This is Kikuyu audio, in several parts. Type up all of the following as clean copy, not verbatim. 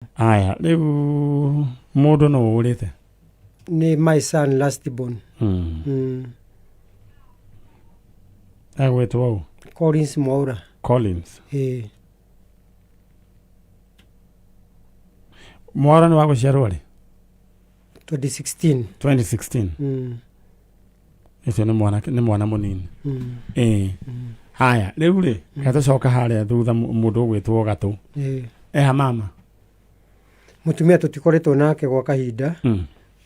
Aya, rĩu mũndũ no ũrĩte? Nĩ my son last born. Egwĩtwo ũ? Collins Mwaura. Collins. Ĩĩ. Mwaura nĩ wa gũciarwo rĩ? 2016. 2016. Ũcio nĩ mwana, nĩ mwana mũnini. Ĩĩ. Haya, rĩu rĩ, reke tũcoke harĩa thutha mũndũ ũgwĩtwo Gatũ. Eha mama? Mũtumia tũtikoretwo nake gwa kahinda.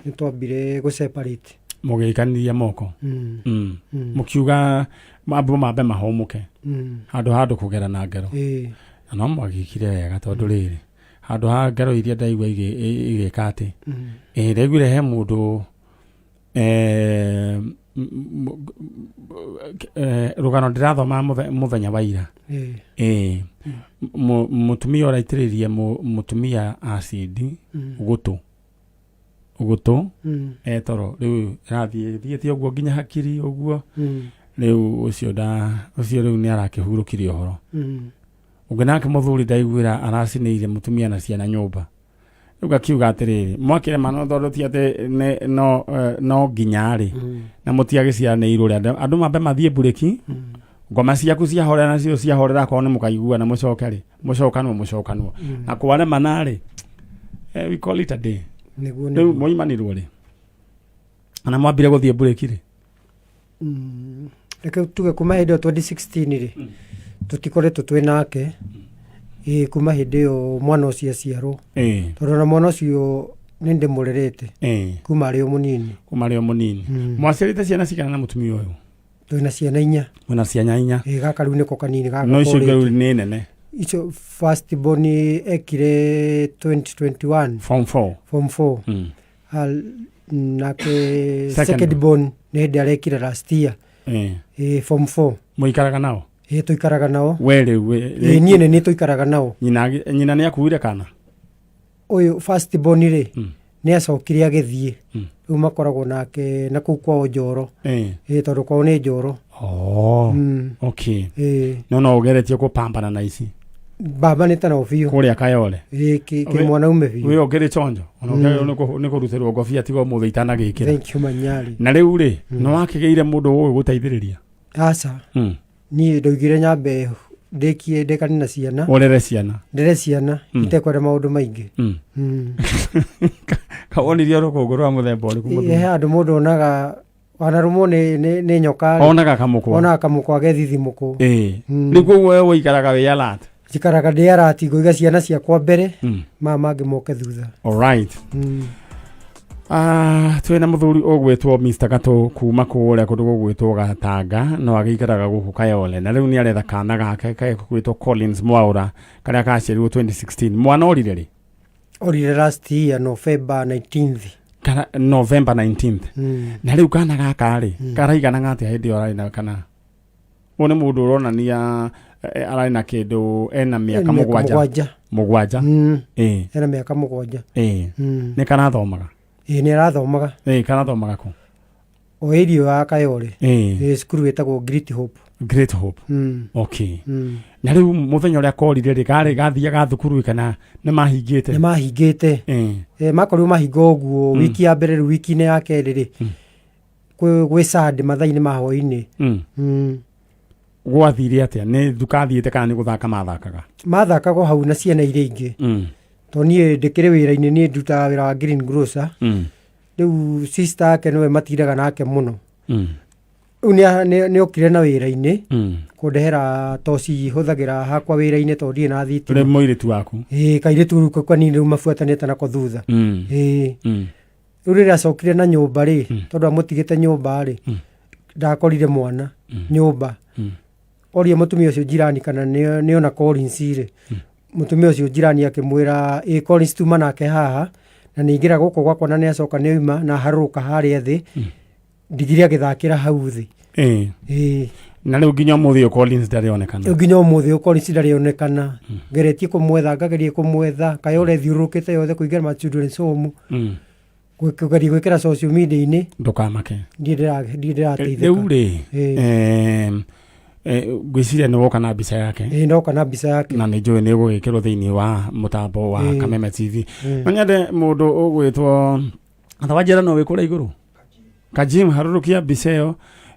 Nĩ twambire gũ separate. Mũgĩikanirie moko. Mũkiuga mambo mambe mahũmũke. Handũ ha andũ kũgera na ngero. Na no mwagĩkire wega tondũ rĩrĩ, handũ ha ngero iria ndaigua igĩka atĩ. Ĩĩ, ndaiguire he mũndũ rũgano ndĩrathoma mũthenya wa ira. Ĩĩ. Mũtumia ũraitĩrĩrie mũtumia acid gũtũ gũtũ etoro, rĩu ĩrathiĩ ĩthiĩte ũguo nginya hakiri ũguo. Rĩu ũcio nda ũcio rĩu nĩ arakĩhurũkirie ũhoro. Ũngĩ nake mũthuri ndaiguĩra aracinĩire mũtumia na ciana nyũmba. Rĩu ngakiuga atĩrĩrĩ, mwakĩrema no tondũ ti atĩ no no nginya rĩ, na mũtiagĩciaranĩirwo rĩ, andũ mambe mathiĩ mburĩki, ngoma ciaku ciahorera nacio ciahorera, akorwo nĩ mũkaiguana mũcoke rĩ, mũcokanwo mũcokanwo. Na kwaremana rĩ, we call it a day. Nĩguo. Rĩu Nĩguo. mwaimanirwo rĩ, kana mwambire gũthiĩ mburĩki rĩ? Reke tuge kuma hĩndĩ ĩyo 2016 rĩ, tũtikoretwo twĩ nake. Ĩĩ, kuma hĩndĩ ĩyo mwana ũcio aciarwo, tondũ ona mwana ũcio nĩ ndĩmũrerete kuma arĩ o mũnini. Kuma arĩ o mũnini. Mwaciarĩte ciana cigana na mũtumia ũyũ? Twĩna ciana inya. Mwĩna ciana inya. Ĩĩ, gaka rĩu nĩko kanini gaka No icio ingĩ korĩte. rĩu nĩ nene. Icio first born ekire 2021. Form 4. Form 4. Nake Second second born nĩ hĩndĩ arekire last year. Ĩĩ, form 4. Mũikaraga nao? Ĩĩ, tũikaraga nao. We rĩu Ĩĩ, niĩ nĩ niĩ tũikaraga nao. Nyina nĩ akuire kana? Ũyũ first born rĩ, nĩ acokire agĩthiĩ. Rĩu makoragwo nake na kũu kwao Njoro. Ĩĩ, tondũ kwao nĩ Njoro. Oh. Okay. Ĩĩ. No no ũgeretie kũpambana na ici? Bambanĩte nao biũ. Kũrĩa Kayole. Ĩĩ, kĩ mwanaume biũ. Wĩ ũkĩrĩ chonjo. Ona ũkĩagĩrĩirwo nĩ kũrutĩrwo ngobia tiga ũmũthĩ itanagĩkĩra. Thank you, Manyari. Na rĩu rĩ, nĩ wakĩgĩire mũndũ ũgũgĩgũteithĩrĩria? Aca. Niĩ ndoigire nyambe ndĩkie ndĩkane na ciana. Ũrere ciana. Ndere ciana itekwenda maũndũ maingĩ. Kawonirie rũkũngũ rwa mũthemba ũrĩkũ Ĩĩ, mũthuri? he handũ mũndũ onaga wanarũmwo nĩ nyoka rĩ, Onaga kamũkwa. onaga kamũkwa gethithimũkũ. Ĩĩ. Rĩu koguo we ũikaraga wĩ alert? Njikaraga ndĩ alert, ngũiga ciana ciakwa mbere, maya mangĩ moke thutha. Alright. Ah, twĩna mũthuri ũgwĩtwo Mr. Gatũ kuma kũrĩa kũndũ gũgwĩtwo Gatanga, no agĩikaraga gũkũ Kayole, na rĩu nĩ aretha kana gake gegwĩtwo Collins Mwaũra karĩa kaciarirwo 2016. Mwana orire rĩ? Orire last year November 19th. Kana November 19th. Na rĩu kana gaka rĩ, karaiganaga atĩa hĩndĩ ĩyo ararĩ na kana? Ũyũ nĩ mũndũ ũronania ararĩ na kĩndũ ena mĩaka 7. 7. 7. Ĩĩ. Ena mĩaka 7. Ĩĩ. Nĩ karathomaga? Ĩĩ, nĩ arathomaga. Ĩĩ, karathomaga kũ? O area ya Kayole. Ĩĩ. Ĩĩ, cukuru ĩtagwo Great Hope. Great Hope. Okay. Na rĩu mũthenya ũrĩa korire rĩ, karĩ gathiaga thukuru kana nĩ mahingĩte? Nĩ mahingĩte. Ĩĩ. Ĩĩ, makorirwo mahinga ũguo wiki ya mbere, rĩu wiki-inĩ ya kerĩ rĩ, gwĩ Sunday mathaa-inĩ ma hwaĩ-inĩ. Gwathire atĩa? Nĩ ndukathiĩte kana nĩ gũthaka mathakaga? Mathakaga o hau na ciana iria ingĩ. Tondũ niĩ ndĩkĩrĩ wĩra-inĩ, niĩ ndutaga wĩra wa green grocer. Rĩu sister yake nĩwe matindaga nake mũno. Rĩu nĩ okire na wĩra-inĩ kũndehera toci hũthagĩra hakwa wĩra-inĩ tondũ ndirĩ na thitima. Rĩ mũirĩtu waku? Ĩĩ, kairĩtu rĩu kanini rĩu mabuatanĩte nako thutha. Ĩĩ. Rĩu rĩrĩa acokire na nyũmba rĩ, tondũ amũtigĩte nyũmba rĩ, ndakorire mwana nyũmba. Oria mũtumia ũcio jirani kana nĩ ona Collins rĩ, mũtumia ũcio jirani akĩmwĩra ĩ Collins tuma nake haha, na nĩ aingĩra gũkũ gwakwa na nĩ acoka nĩ oima na harũrũka harĩa thĩ, ndigire agĩthakĩra hau thĩ. Ĩĩ. Ĩĩ. Na rĩu nginya ũmũthĩ ũyũ Collins ndarĩ onekana? Rĩu nginya ũmũthĩ ũyũ Collins ndarĩ onekana. Ngeretie kũmwetha, ngageria kũmwetha, Kayole thiũrũrũkĩte yothe kũingĩra ma children's home. Kũgeria gwĩkĩra social media-inĩ. Ndũkamake. Ndirĩ ndĩrateithĩka. Rĩu rĩ, Ĩĩ. Ngwĩciria nĩ woka na mbica yake. Ĩĩ, ndoka na mbica yake. Na nĩ njũĩ nĩ ũgũgĩkĩrwo thĩinĩ wa mũtambo wa Kameme TV. No nyende mũndũ ũgwĩtwo Athawanjĩra no wĩ kũrĩa igũrũ Kajim, harũrũkia mbica ĩyo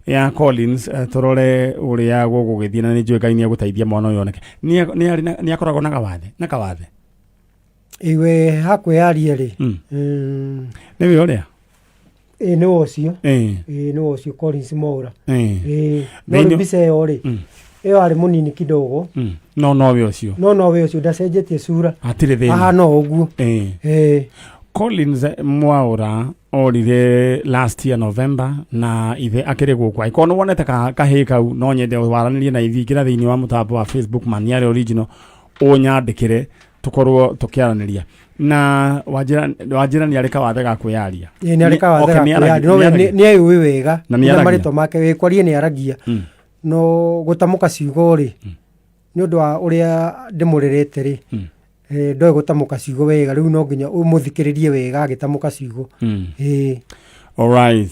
ya Collins, tũrore ũrĩa gũgũgĩthiĩ, na nĩ njũĩ Ngai nĩ egũteithia mwana ũyũ oneke. Nĩ akoragwo na kawathe na kawathe. Iwe hakwĩyaria rĩ. Nĩwe ũrĩa Ĩĩ, nĩwe ũcio. Ĩĩ, nĩwe ũcio Collins Mwaura. Ĩĩ, no rĩu mbica ĩyo rĩ, ĩyo arĩ mũnini kidogo. No nowe ũcio. No nowe ũcio, ndacenjetie cura. Hatirĩ thĩna. Ahana o ũguo. Ĩĩ. Collins Mwaura orire last year November na ithe akĩrĩ gũkũ. Angĩkorwo nĩ wonete kahĩĩ kau, no nyende waranĩrie na ithuĩ. Ingĩra thĩinĩ wa mũtambo wa Facebook Maniare Original, ũnyandĩkĩre tũkorwo tũkĩaranĩria. Na wanjĩra nĩ arĩ kawathe ga kwĩyaria. Ĩĩ, nĩ arĩ kawathe Okay, ga nĩ aragia- kwĩyaria. No we nĩ aragia. nĩ eyũĩ wega. Na nĩ Na aragia. marĩtwa make wĩ kwaria nĩ aragia. No gũtamũka ciugo rĩ, nĩ ũndũ wa ũrĩa ndĩmũrerete rĩ, ndoĩ gũtamũka ciugo wega, rĩu no nginya ũmũthikĩrĩrie wega agĩtamũka ciugo. Ĩĩ. Alright.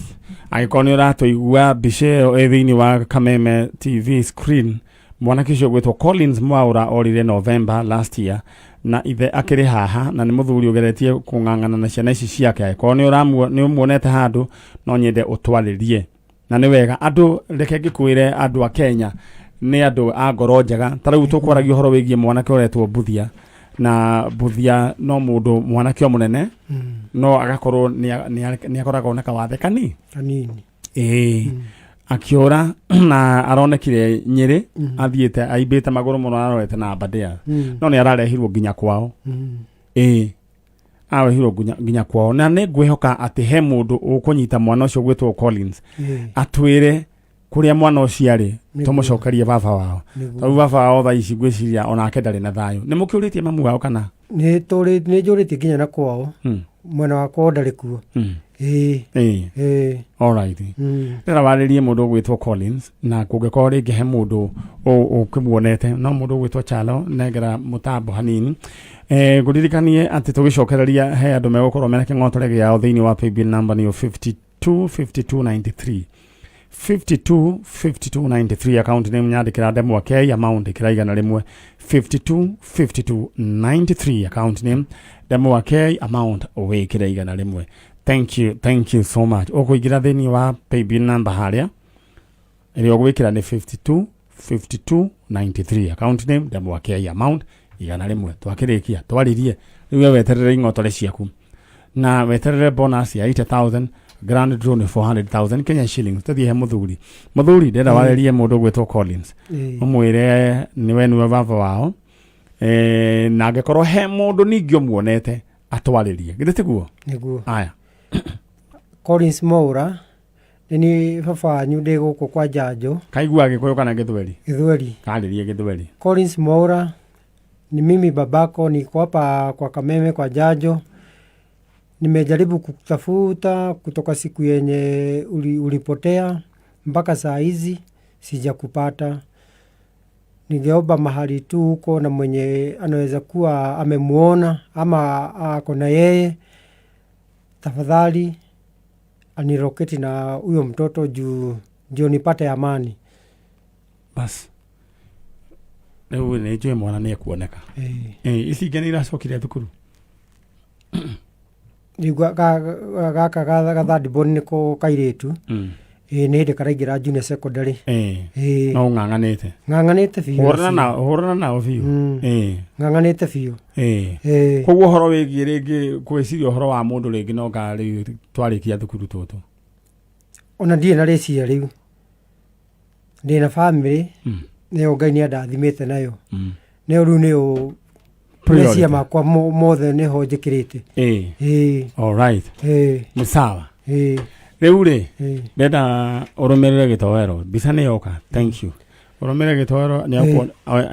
Angĩkorwo nĩ ũratũigua, mbica ĩyo ĩ thĩinĩ wa Kameme TV screen. Mwanake ũcio ũgwĩtwo Collins Mwaura orire November last year na ithe akĩrĩ haha, na nĩ mũthuri ũgeretie kũng'ang'ana na ciana ici ciake. Angĩkorwo nĩ ũmuonete handũ, no nyende ũtwarĩrie. Na nĩ wega andũ, reke ngĩkwĩre, andũ a Kenya nĩ andũ a ngoro njega. Ta rĩu tũkwaragia ũhoro wĩgiĩ mwanake ũretwo Mbuthia, na Mbuthia no mũndũ mwanake o mũnene, no agakorwo nĩ akoragwo na kawathe kani Kanini. Ĩĩ, akĩũra na aronekire Nyĩrĩ athiĩte aimbĩte magũrũ mũno, arorete na Aberdare, no nĩ ararehirwo nginya kwao. Ĩĩ, arehirwo nginya kwao, na nĩ ngwĩhoka atĩ he mũndũ ũkũnyita mwana ũcio gwĩtwo Collins, atwĩre kũrĩa mwana ũcio arĩ, tũmũcokerie baba wao. Tondũ baba wao thaa ici ngwĩciria onake ndarĩ na thayũ. Nĩ mũkĩũrĩtie mamu wao kana? Nĩ njũrĩtie nginya na kwao. Mwena wa kwao ndarĩ kuo. Ĩĩ. Ĩĩ. Ĩĩ. Alright. Ndĩra warĩrie mũndũ ũgwĩtwo Collins, na kũngĩkorwo rĩngĩ he mũndũ ũkĩmuonete, no mũndũ ũgwĩtwo Chalo, nengera mũtambo hanini. Ngũririkanie atĩ tũgĩcokereria he andũ megũkorwo mena kĩng'otore gĩao thĩinĩ wa paybill number nĩyo 52 52 93, 52 52 93, account name nyandĩkĩra ndemwa K, amount ĩkĩra 100. 52 52 93, account name ndemwa K, amount wĩkĩre 100. Thank you, thank you so much. Ũkũingĩra thĩinĩ wa paybill number harĩa ĩrĩa ũgwĩkĩra nĩ 52 52 93, account name ndemwa K, amount 100. Twakĩrĩkia twaririe, rĩu we weterere ing'otore ciaku na weterere bonus ya 80,000. Grand draw nĩ 400,000 Kenya shillings. Tũthiĩ he mũthuri. Mũthuri, ndĩrenda warĩrie mũndũ ũgwĩtwo Collins, ũmwĩre nĩwe baba wao, na angĩkorwo he mũndũ ningĩ ũmuonete atwarĩrie. Githĩ tiguo? Nĩguo. Aya. Collins Mwaura, nĩ niĩ baba wanyu, ndĩ gũkũ kwa Njanjo. Kaigua Gĩkũyũ kana Gĩthweri? Gĩthweri. Karĩrie Gĩthweri. Collins Mwaura, ni mimi babako, niko hapa kwa Kameme kwa Njanjo. Nimejaribu kukutafuta kutoka siku yenye ulipotea mpaka saa hizi sijakupata. Ningeomba mahali tu huko na mwenye anaweza kuwa amemuona ama ako na yeye, tafadhali anilocate na huyo mtoto juu ndio nipate amani. Bas, rĩu nĩ njũĩ mwana nĩ ekuoneka. Ici ingĩ nĩ iracokire thukuru? Rĩu gaka ga third born nĩko kairĩtu. Ĩĩ, nĩ hĩndĩ karaingĩra junior secondary. Ĩĩ. No ũng'ang'anĩte? Ng'ang'anĩte biũ. Hũrana nao biũ. Ng'ang'anĩte biũ. Ĩĩ. Koguo ũhoro wĩgiĩ rĩngĩ gwĩciria ũhoro wa mũndũ rĩngĩ no nga rĩu twarĩkia thukuru tũtũ? Ona ndirĩ na rĩciria rĩu. Ndĩna family, nĩyo Ngai nĩ andathimĩte nayo. Nĩyo rĩu nĩyo Priority. meciria makwa mothe nĩho njĩkĩrĩte. Ĩĩ. Alright. Ĩĩ. Nĩ sawa. Ĩĩ. Rĩu rĩ, Ĩĩ. ndenda ũrũmĩrĩre gĩtoero. Mbica nĩ yoka, thank you. Ũrũmĩrĩre gĩtoero, nĩ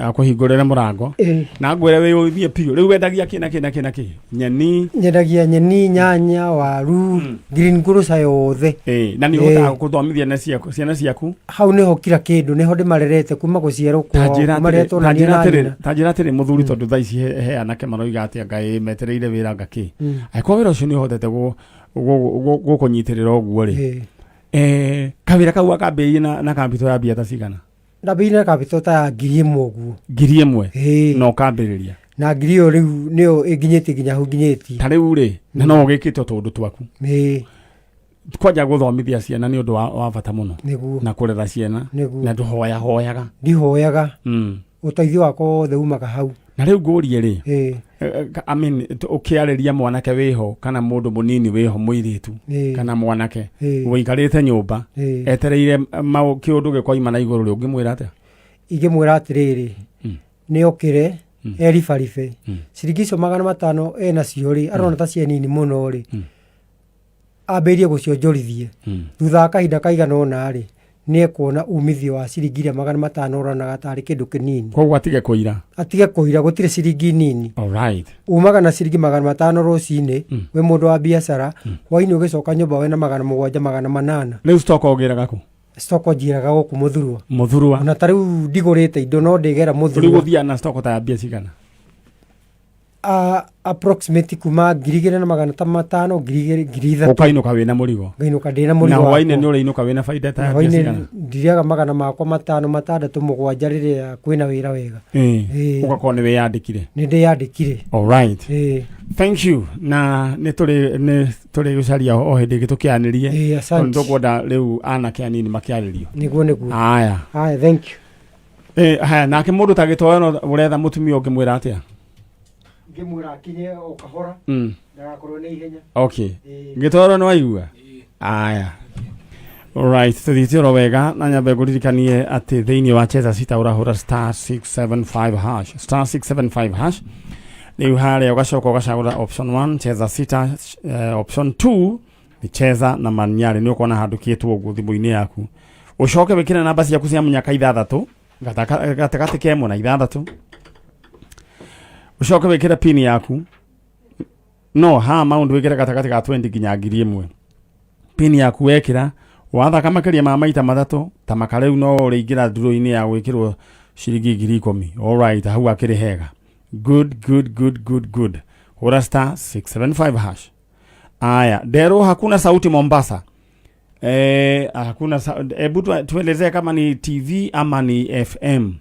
akũhingũrĩre mũrango. Na ngwĩre wĩyũithie biũ. Rĩu wendagia kĩ na kĩ na kĩ na kĩ? Nyeni? Nyendagia nyeni, nyanya, waru, green grocer yothe. Ĩĩ, na nĩ ũhotaga gũthomithia ciana ciaku? Hau nĩho kila kĩndũ, nĩho ndĩmarerete kuma gũciarwo kwao, Tanjĩra kuma atĩrĩ, rĩrĩa twonanire tanjĩra na atĩrĩ, nyina. Tanjĩra atĩrĩ mũthuri, tondũ thaa ici he anake maroiga atĩ anga metereire wĩra anga kĩ. Angĩkorwo wĩra ũcio nĩ ũhotete gũkũnyitĩrĩra ũguo rĩ, kawĩra kau akambĩrĩirie na capital ya mbia ta cigana? Ndambĩrĩirie na capital ta ya 1,000 ũguo. 1,000? Ĩĩ. Na ũkambĩrĩria. Na ngiri ĩyo rĩu nĩyo ĩnginyĩtie nginya hau nginyĩtie. Ta rĩu rĩ, na no ũgĩkĩte o tũũndũ twaku. Ĩĩ. Kwanja gũthomithia ciana nĩ ũndũ wa bata mũno. Nĩguo. Na kũrera ciana. Nĩguo. Na ndũhoyahoyaga. Ndihoyaga. Ũteithio wakwa wothe umaga hau. Na rĩu ngũrie rĩ, Ĩĩ. I mean, ũkĩarĩria mwanake wĩho kana mũndũ mũnini wĩho mũirĩtu kana mwanake ũikarĩte nyũmba etereire kĩũndũ gĩkoima na igũrũ rĩ, ũngĩmwĩra atĩa? Ingĩmwĩra atĩrĩrĩ, nĩ okĩre eribaribe. Ciringi icio 500 enacio rĩ, arona ta ciĩ nini mũno rĩ, ambĩrĩrie gũcionjorithie. Thutha wa kahinda kaigana ũna rĩ, nĩ ekuona umithio wa ciringi iria 500 ũronaga tarĩ kĩndũ kĩnini. Koguo atige kũira. Atige kũira, gũtirĩ ciringi nini. Umaga na ciringi 500 rũcinĩ, wĩ mũndũ wa biacara, hwainĩ ũgĩcoka nyũmba wĩna 700, 800. Rĩu stock ũgĩraga kũ? Stock njiraga gũkũ Mũthurwa. Mũthurwa. Ona ta rĩu ndigũrĩte indo no ndĩgera Rĩu Mũthurwa. gũthiaga na stock ta ya mbia cigana? Approximate kuma ngiri igĩrĩ na magana ta matano, 2,000, 3,000. Ũkainũka wĩna mũrigo. Ngainũka ndĩna mũrigo Na hwainĩ wakwa. nĩ ũrĩinũka wĩna baida ta ya mbia Hwainĩ cigana? ndirĩaga magana makwa matano, matandatũ, mũgwanja rĩrĩa kwĩna wĩra wega. Ũgakorwo nĩ wĩyandĩkire. Nĩ ndĩyandĩkire. All right. Thank you. Na nĩ tũrĩ gũcaria o hĩndĩ ĩngĩ tũkĩanĩrie. Asante. Tondũ tũkwenda rĩu anake anini makĩarĩrio. Nĩguo, nĩguo. Haya. Haya, thank you. Haya, nake mũndũ ta gĩtoyo no ũretha mũtumia ũngĩmwĩra atĩa? Ngĩmwĩra akinye o kahora, ndagakorwo nĩ ihenya. Okay. Gĩtoyo nĩ waigua? Aya. Alright, tũthiĩte oro wega na nyambe ngũririkanie atĩ thĩinĩ wa Cheza Sita ũrahũra star 675 hash, star 675 hash. Rĩu harĩa ũgacoka ũgacagũra option 1 Cheza Sita, option 2 nĩ Cheza na Manyarĩ. Nĩ ũkuona handũkĩtwo ũguo thimũ-inĩ yaku. Ũcoke wĩkĩre namba ciaku cia mũnyaka ithathatũ, gatagatĩ ka ĩmwe na ithathatũ. Ũcoke wĩkĩre pin yaku. No haha maũndũ wĩkĩre gatagatĩ ka 20 nginya 1,000. Pin yaku wekĩra, wathaka makĩria ma maita matatũ, ta maka rĩu no ũrĩingĩra nduro-inĩ ya gwĩkĩrwo ciringi 10,000. All right, hau akĩrĩ hega. Good, good, good, good, good. Hũra star 675 hash. Aya, Dero hakuna sauti Mombasa. Hakuna hebu tuelezee kama ni TV ama ni FM.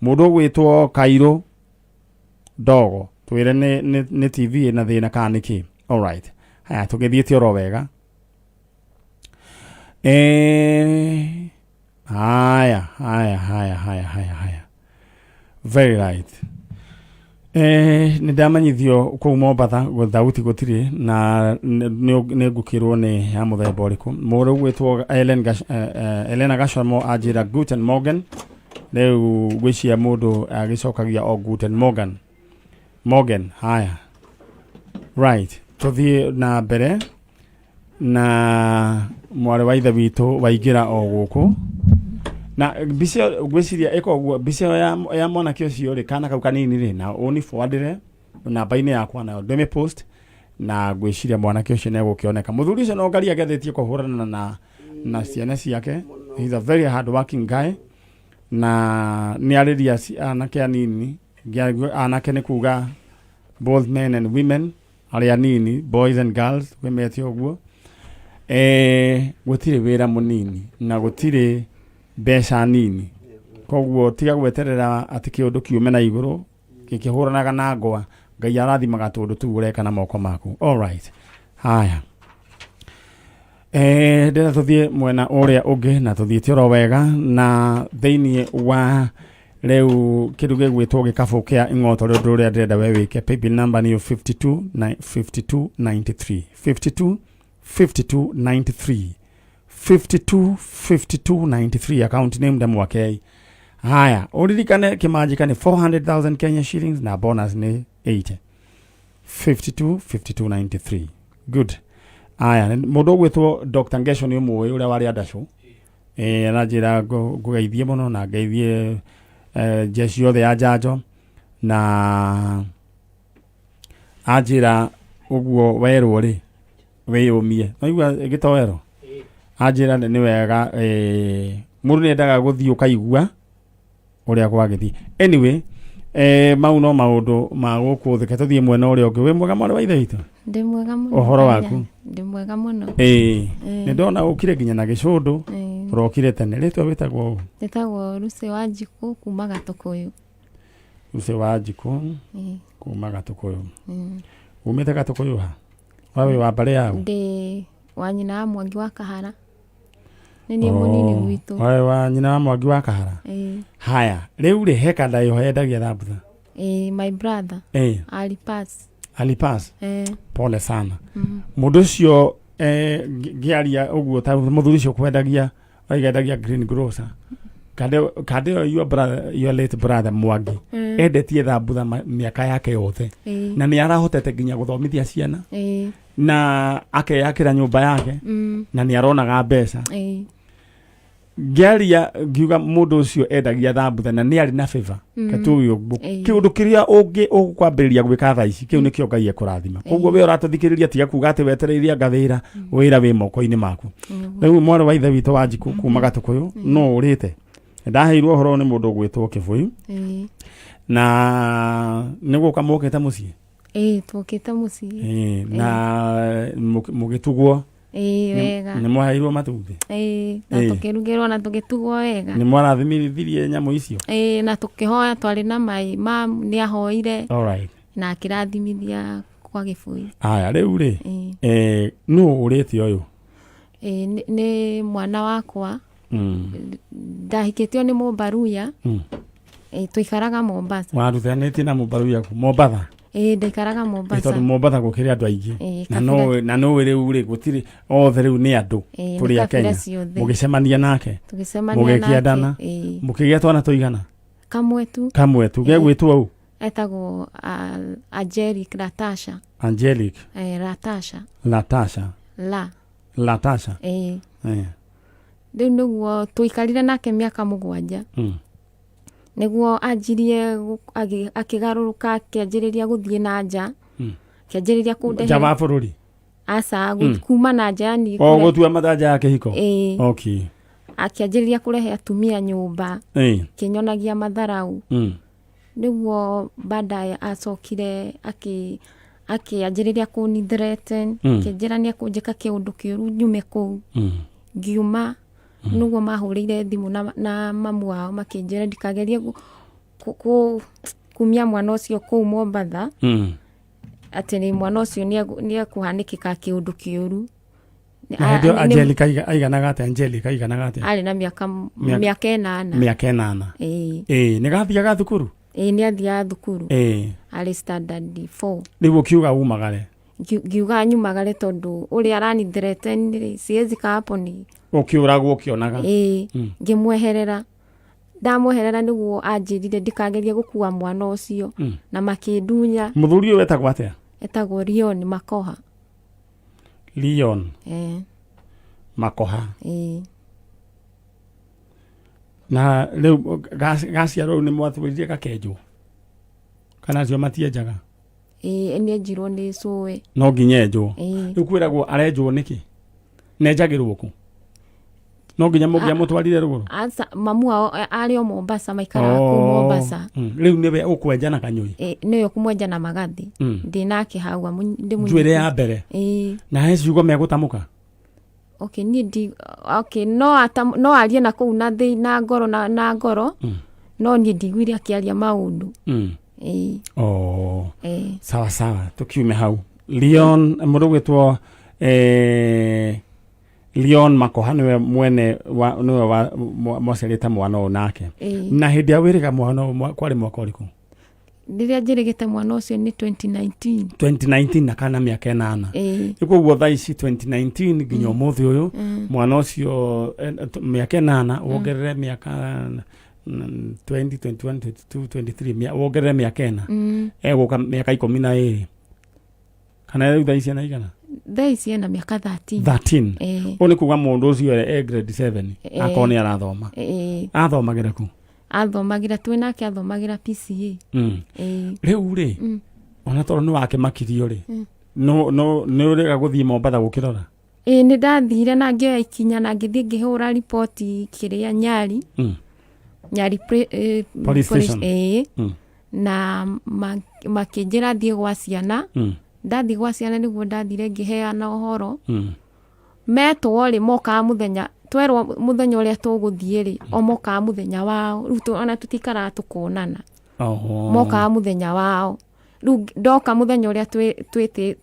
Mũndũ ũgwĩtwo Kairo Dogo, twĩre nĩ TV ĩna thĩna kana nĩ kĩ. All right. Haya, tũgĩthiĩte oro wega. Haya, haya, haya, haya, haya, haya. Very right. Nĩ ndamenyithio kũu Mombatha thauti gũtirĩ na nĩ ngũkĩrwo nĩ ya mũthemba ũrĩkũ. Mũndũ ũgwĩtwo Elena Gashamo anjĩra Guten Morgen. Rĩu ngwĩciria mũndũ agĩcokagia o Guten Morgen. Morgen, haya. Right, tũthiĩ na mbere na mwarĩ wa ithe witũ waingĩra o gũkũ na mbica ĩyo ngwĩciria ĩka ũguo. Mbica ĩyo ya mwanake ũcio rĩ, kana kau kanini rĩ, na ũnibuandĩre namba-inĩ yakwa nayo ndĩmĩ post, na ngwĩciria mwanake ũcio nĩ egũkĩoneka. Mũthuri ũcio no Ngai agethetie kũhũrana na ciana ciake. He's a very hard working guy na nĩ arĩria anake anini. Anake nĩ kuga both men and women, arĩa anini, boys and girls, kwĩmete ũguo. Gũtirĩ wĩra mũnini na gũtirĩ mbeca nini, koguo tiga gweterera atĩ kĩũndũ kiume na igũrũ gĩkĩhũranaga na ngwa. Ngai arathimaga tũndũ tũu ũreka na moko maku. All right, haya, ndĩrenda tũthiĩ mwena ũrĩa ũngĩ na tũthiĩte oro wega na thĩinĩ wa rĩu kĩndũ gĩgwĩtwo gĩkabũ kĩa ing'oto. Rĩ, ũndũ ũrĩa ndĩrenda we wĩke, paybill number nĩyo 52 52 93, 52 52 93, 52 52 93, account name Ndamwakei. Haya, ũririkane kĩmanjĩka nĩ 400,000 Kenya shillings na bonus nĩ 80. 52 52 93. Good. Aya, mũndũ ũgwĩtwo Dr. Ngesho nĩ ũmũĩ, ũrĩa warĩ andacũ, aranjĩra ngũgeithie mũno na ngeithie jeshi yothe ya njanjo, na anjĩra ũguo werwo rĩ wĩyũmie. Naigua gĩtoero anjĩra nĩ wega, mũndũ nĩ endaga gũthiĩ ũkaigua ũrĩa gwagĩthiĩ. Anyway, mau no maũndũ ma gũkũ thĩ. Ke tũthiĩ mwena ũrĩa ũngĩ. Wĩ mwega, mwarĩ wa ithe witũ? Ndĩ mwega mũno. Ũhoro waku? Ndĩ mwega mũno. Nĩ ndona ũkire nginya na gĩcũndũ. Ũrokire tene. Rĩtwa wĩtagwo ũ? Njĩtagwo Lucy Wanjikũ kuma Gatũkũyũ. Lucy Wanjikũ kuma Gatũkũyũ. Umĩte Gatũkũyũ ha? We wĩ wa mbarĩ yaũ? Ndĩ wa nyina wa Mwangi wa Kahara. Nĩ niĩ mũnini gwitũ. We wa nyina wa Mwangi wa Kahara? Ĩĩ. Haya, rĩu rĩ he kanda ĩho yendagia thambutha. Ĩĩ, my brother. Alipass. Alipass? Pole sana. Mũndũ ũcio ngĩaria ũguo ta mũthuri ũcio kwendagia waigendagia green grocer kande ĩyo your brother, your late brother Mwangi endetie thambutha mĩaka yake yothe na nĩ arahotete nginya gũthomithia ciana na akeyakĩra nyũmba yake na nĩ aronaga mbeca. Ngĩaria ngiuga mũndũ ũcio endagia thambutha na nĩ arĩ na favor katuge ũguo. Kĩũndũ kĩrĩa ũngĩ ũkwambĩrĩria gwĩka thaa ici, kĩu nĩkĩo Ngai ekũrathima. Koguo we ũratũthikĩrĩria, tiga kuga atĩ wetereire anga wĩra, wĩra wĩ moko-inĩ maku. Rĩu mwarĩ wa ithe witũ Wanjikũ kuma Gatũkũyũ, no ũrĩte ndaheirwo ũhoro nĩ mũndũ ũgwĩtwo Kĩbũi na nĩ gũka mokĩte mũciĩ. Ĩĩ, twokĩte mũciĩ. Ĩĩ, na mũgĩtugwo. Ĩĩ, wega. Nĩ mwaheirwo matumbĩ? Ĩĩ, na tũkĩrugĩrwo na tũgĩtugwo wega. Nĩ mwarathimirithirie nyamũ icio? Ĩĩ, na tũkĩhoya, twarĩ na mai mam nĩ ahoire Alright. na akĩrathimithia kwa Gĩbũi. Aya, rĩu rĩ, nũ ũrĩte ũyũ? Ĩĩ, nĩ mwana wakwa. Ndahikĩtio nĩ Mũmbaruya. Ĩĩ, tũikaraga Mombasa. Warutanĩtie na Mũmbaruya kũ? Mombatha? Ĩĩ, ndaikaraga Mombasa. Tondũ Mombatha gũkĩrĩ andũ aingĩ. Ĩĩ, Na kabira. Na no rĩu rĩ gũtirĩ othe rĩu nĩ andũ Ĩĩ, nĩ tũrĩ a kabira Kenya. ciothe. Mũgĩcemania nake. Tũgĩcemania Mũgĩkĩendana. nake. Ĩĩ. Mũkĩgĩa twana tũigana? Kamwe tu. Kamwe tu. Gegwĩtwo ũ? Etagwo Angelic Latasha. Angelic. Latasha. Latasha. La. Latasha. Ĩĩ. Rĩu nĩguo tũikarire nake mĩaka 7. Nĩguo anjirie akĩgarũrũka, akĩanjĩrĩria gũthiĩ na nja. Akĩanjĩrĩria kũndehere. Nja wa bũrũri? Aca, kuma na nja yani O gũtua matanja ya kĩhiko? Ĩĩ. Okay. Akĩanjĩrĩria kũrehe atumia nyũmba. Akĩnyonagia matharau. Nĩguo baadaye acokire akĩanjĩrĩria kũni threaten, akĩnjĩra nĩ ekũnjĩka kĩũndũ kĩũru nyume kũu. Ngiuma. Nĩguo mahũrĩire thimũ na mamu wao makĩnjĩra ndikagerie kumia mwana ũcio kũu Mombatha. Atĩ nĩ mwana ũcio nĩ ekũhanĩkĩka kĩũndũ kĩũru. Na hĩndĩ ĩyo Angelica aiganaga atĩa? Angelica aiganaga atĩa? Arĩ na mĩaka 8. Mĩaka 8. Ĩĩ. Ĩĩ, nĩ gathiaga thukuru? Ĩĩ, nĩ athiaga thukuru. Ĩĩ. Arĩ standard 4. Rĩu ũkiuga umagare? Ngiuga nyumagare tondũ ũrĩa arani threaten rĩ, siwezi kaa hapo ni. Ũkĩũragwo ũkĩonaga? Ĩĩ, ngĩmweherera. Ndamweherera nĩguo anjĩrire ndikagerie gũkua mwana ũcio. Na makĩndunya. Mũthuri ũyũ etagwo atĩa? Etagwo Leon Makoha. Leon. Makoha. Na rĩu gaciarwo rĩu nĩ mwatwĩrire gakenjwo? Kana acio matienjaga? Ĩĩ, nĩ enjirwo nĩ cũwe. No nginya enjwo. Rĩu kwĩragwo arenjwo nĩkĩ? Nenjagĩrwo kũ? No nginya mũngĩamũtwarire rũgũrũ? Aca, mamu wao arĩ o Mombasa, maikaraga kũu Mombasa. Rĩu nĩwe ũkwenja na kanyũi? Ĩĩ, nĩwe ũkũmwenja na magathĩ. Ndĩ nake hau, ndĩmũnyite. Njuĩrĩ ya mbere? Ĩĩ. Na he ciugo megũtamũka? Okay, niĩ ndi, okay, no atam, no arie na kũu na thĩ, na ngoro, na, na ngoro. No niĩ ndiguire akĩaria maũndũ. Ĩĩ. Oh. Ĩĩ. Sawa sawa, tukiume hau. Leon, mũndũ gwĩtwo, Leon Makoha nĩwe mwene wa, nĩwe wa, mwaciarĩte mwana ũyũ nake. Ĩĩ. Na hĩndĩ ya wĩrĩga mwana ũyũ kwarĩ mwaka ũrĩkũ? Rĩrĩa njĩrĩgĩte mwana ũcio nĩ 2019. 2019 na kana mĩaka 8. Ĩĩ. Nĩ koguo thaa ici 2019 nginya ũmũthĩ ũyũ, mwana ũcio, mĩaka 8, wongerere mĩaka 20, 21, 22, 23, wongerere mĩaka 4. Egũka mĩaka 12. Kana rĩu thaa ici ena igana? Thaa ici ena mĩaka 13. 13. Ĩĩ. Ũũ nĩ kuga mũndũ ũcio e grade 7, Ĩĩ. akorwo nĩ arathoma. Ĩĩ. Athomagĩra kũ? Athomagĩra, twĩ nake athomagĩra PCA. Ĩĩ. Rĩu rĩ, ona tondũ nĩ wakĩmakirio rĩ, no, no, nĩ ũrĩga gũthiĩ Mombatha gũkĩrora? Ĩĩ, nĩ ndathire na ngĩoya ikinya na ngĩthiĩ ngĩhũra riboti kĩrĩa Nyali. Nyali Police police station. Ĩĩ. Na makĩnjĩra thiĩ gwa ciana. Ndathiĩ gwa ciana nĩguo ndathire ngĩheana ũhoro. Metwo rĩ, mokaga mũthenya Twerwo mũthenya ũrĩa tũgũthiĩ rĩ, o mokaga mũthenya wao. Rĩu ona tũtikaraga tũkonana. Oho. Mokaga mũthenya wao. Rĩu ndoka mũthenya ũrĩa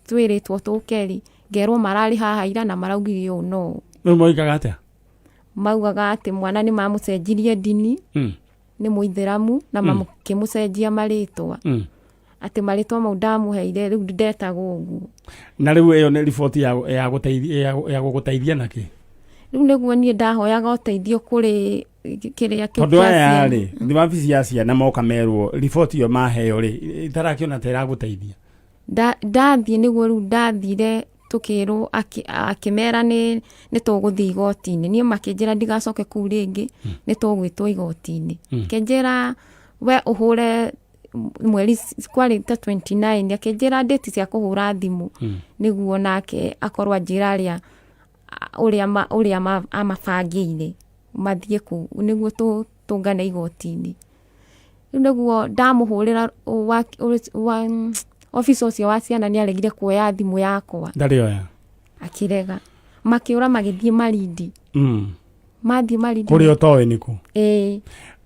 twĩrĩtwo tũke rĩ, ngerwo mararĩ haha ira na maraugire ũũ na ũũ. Rĩu moigaga atĩa? Maugaga atĩ mwana nĩ mamũcenjirie ndini, nĩ mũithĩramu, na makĩmũcenjia marĩtwa. Atĩ marĩtwa mau ndamũheire rĩu ndetagwo ũguo. Na rĩu ĩyo nĩ riboti ya gũteithia, ya gũgũteithia nakĩ? Rĩu nĩguo niĩ ndahoyaga ũteithio kũrĩ kĩrĩa kĩu Tondũ kĩa aya ciana. rĩ, nĩ wabici ya ciana moka merwo riboti ĩyo maheo rĩ, itarakĩona ta ĩragũteithia. Ndathiĩ nĩguo rĩu ndathire tũkĩrwo akĩmera nĩ tũgũthiĩ igoti-inĩ. Niĩ makĩnjĩra ndigacoke kũu rĩngĩ, nĩ tũgwĩtwo igoti-inĩ. Akĩnjĩra we ũhũre mweri kwarĩ ta 29, akĩnjĩra date cia kũhũra thimũ nĩguo nake akorwo anjĩra ũrĩa amabangĩire mathiĩ kũu nĩguo tũngane igoti-inĩ. Rĩu nĩguo ndamũhũrĩra officer ũcio wa ciana nĩ aregire kuoya thimũ yakwa. Ndarĩ oya. Akĩrega. Makĩũra magĩthiĩ Malindi. Mathiĩ Malindi. Kũrĩa ũtoĩ nĩ kũ? Ĩĩ.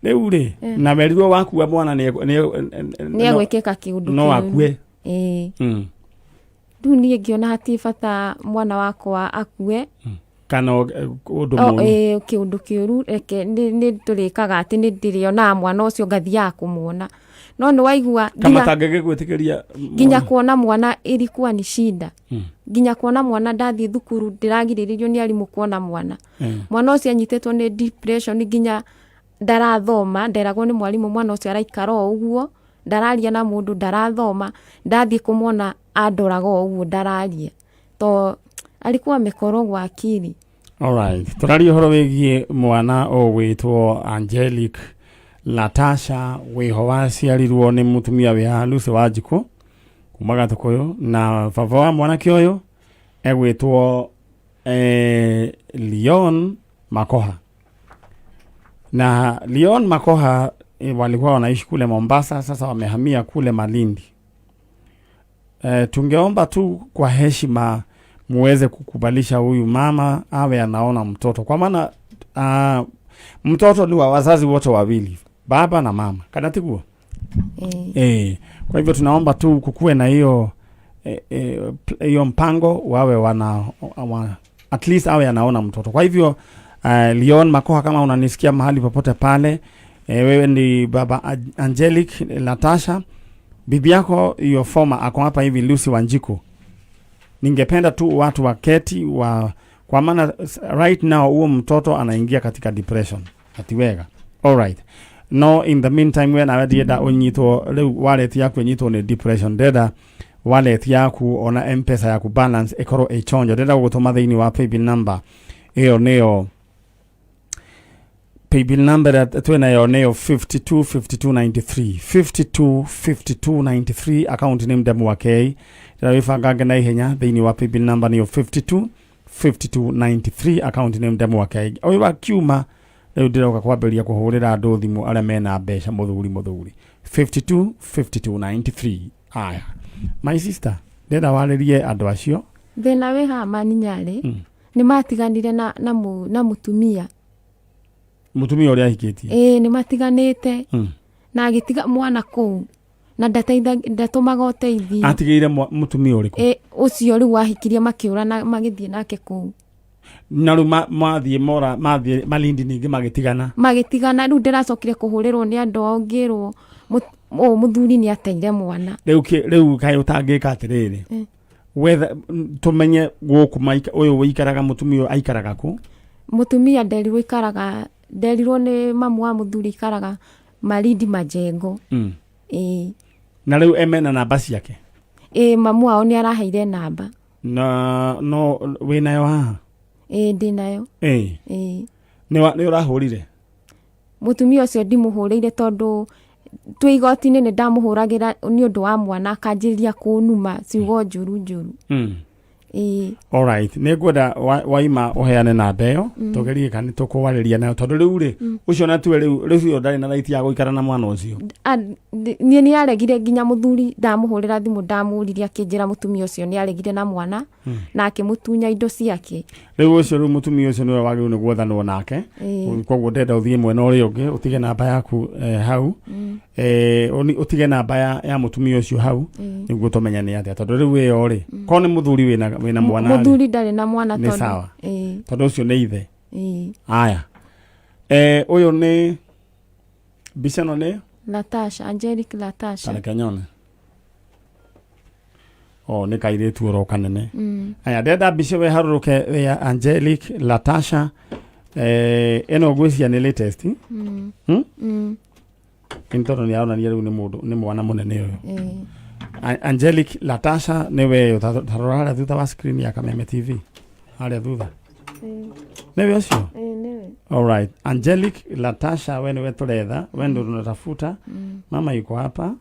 Rĩu rĩ, na werirwo wakua mwana nĩ egwĩkĩka kĩũndũ no kĩũru. akue. Ĩĩ. Rĩu niĩ ngĩona hatirĩ bata mwana wakwa akue. Kana ũndũ mũũru. Ĩĩ, kĩũndũ kĩũru, reke nĩ tũrĩkaga atĩ nĩ ndĩrĩonaga mwana ũcio ngathiaga kũmuona. No nĩ waigua Kama tangĩgĩgwĩtĩkĩria nginya kuona mwana ilikuwa ni shida. Nginya kuona mwana ndathiĩ thukuru ndĩragirĩrĩrio nĩ arimũ kuona mwana. Mwana ũcio anyitĩtwo nĩ depression nginya ndarathoma, nderagwo nĩ mwarimũ mwana ũcio araikara o ũguo, ndararia na mũndũ, ndarathoma, ndathiĩ kũmuona andoraga o ũguo ndararia. To alikuwa amekorogwa akili. Alright. Tũraria ũhoro wĩgiĩ mwana ũgwĩtwo Angelic Latasha wĩho waciarirwo nĩ mũtumia wĩ haha Lucy Wanjikũ kuma Gatũkũyũ, na baba wa mwanake ũyũ egwĩtwo Leon Makoha. Na Leon Makoha walikuwa wanaishi kule Mombasa, sasa wamehamia kule Malindi. Tungeomba tu kwa heshima muweze kukubalisha huyu mama awe anaona mtoto, kwa maana mtoto ni wa wazazi wote wawili, baba na mama, kana tiguo? Kwa hivyo tunaomba tu kukuwe na hiyo mpango wawe wana, wa, at least awe anaona mtoto. Kwa hivyo Leon Makoha, kama unanisikia mahali popote pale, wewe ni baba Angelic Latasha, bibi yako hiyo former ako hapa hivi Lucy Wanjiku. Ningependa tu watu waketi wa, kwa maana right now huo mtoto anaingia katika depression. Atiwega. All right. No, in the meantime we nawe ndienda unyitwo riu wallet yaku inyitwo ni depression, ndenda wallet yaku ona M-Pesa yaku balance ikorwo ĩ chonjo. Ndenda gũgũtũma thĩinĩ wa paybill number ĩyo, nĩyo paybill number ĩrĩa twĩnayo nĩyo 525293, 525293, account name Ndemu wa K. Ndĩra wĩbangange na ihenya thĩinĩ wa paybill number nĩyo 525293, account name Ndemu wa K. Ũyũ wa kiuma rĩu ndĩroka kwambĩrĩria kũhũrĩra andũ thimũ arĩa mena mbeca mũthuri mũthuri, 525293. Aya, my sister, ndĩrenda warĩrie andũ acio. Thĩna wĩ haha maninyarĩ nĩ matiganire na mũtumia. Mũtumia ũrĩa ahikĩtie? Ĩĩ, nĩ matiganĩte. Na agĩtiga mwana kũu na ndatũmaga ũteithio. Atigĩire mũtumia ũrĩkũ? Ĩ, ũcio rĩu wahikirie makĩũra na magĩthiĩ nake kũu. Na rĩu mathiĩ mora mathiĩ Malindi ningĩ magĩtigana? Magĩtigana. Rĩu ndĩracokire kũhũrĩrwo nĩ andũ ao ngĩrwo ũyũ mũthuri nĩ ateire mwana. Rĩu rĩu kaĩ ũtangĩka atĩrĩrĩ, wetha tũmenye gũkũ ũyũ wĩikaraga, mũtumia ũyũ aikaraga kũ? Mũtumia nderirwo ikaraga, nderirwo nĩ mamu wa mũthuri ikaraga Malindi Majengo. Ĩĩ. Na rĩu emena namba ciake? Ĩĩ, mamu wao nĩ araheire namba. Na no wĩnayo haha? Ĩĩ, ndĩnayo. Ĩĩ. Ĩĩ. Nĩ ũrahũrire? Mũtumia ũcio ndimũhũrĩire tondũ twĩ igoti-inĩ nĩ ndamũhũragĩra nĩ ũndũ wa mwana, akanjĩrĩria kũnuma ciugo njũru njũru. Ĩĩ. Alright, nĩ ngwenda waima ũheane namba ĩyo tũgerie kana tũkwarĩria nayo tondũ rĩu rĩ ũcio natue rĩu rĩu ũcio ndarĩ na right ya gũikara na mwana ũcio. Niĩ nĩ aregire nginya mũthuri ndamũhũrĩra thimũ ndamũririe akĩnjĩra mũtumia ũcio nĩ aregire na mwana na akĩmũtunya indo ciake. Rĩu ũcio rĩu mũtumia ũcio nĩwe wagĩrĩirwo nĩ gwethanwo nake. Ĩĩ. Koguo ndenda ũthiĩ mwena ũrĩa ũngĩ ũtige namba yaku hau. Ũtige namba ya mũtumia ũcio hau nĩguo tũmenye nĩ atĩa tondũ rĩu ĩyo rĩ korwo nĩ mũthuri wĩna mwana rĩ, Mũthuri ndarĩ na mwana Nĩ tondũ sawa. Ĩĩ. Tondũ ũcio nĩ ithe. Ĩĩ. Aya. Ũyũ nĩ mbica ĩno nĩ Latasha, Angelique Latasha. Tareke nyone. O nĩ kairĩtu oro kanene. Aya ndenda mbica we harũrũke ya Angelique Latasha. Ĩno ngwĩciria nĩ latest. Nĩ tondũ nĩ aronania rĩu nĩ mũndũ nĩ mwana mũnene ũyũ. Angelique Latasha nĩwe ũyũ ta rora harĩa thutha wa screen ya Kameme TV. Harĩa thutha. Nĩwe ũcio? Ĩĩ, nĩwe. Alright. Angelique Latasha we niwe turetha, we ndio tunatafuta. Mama yuko hapa.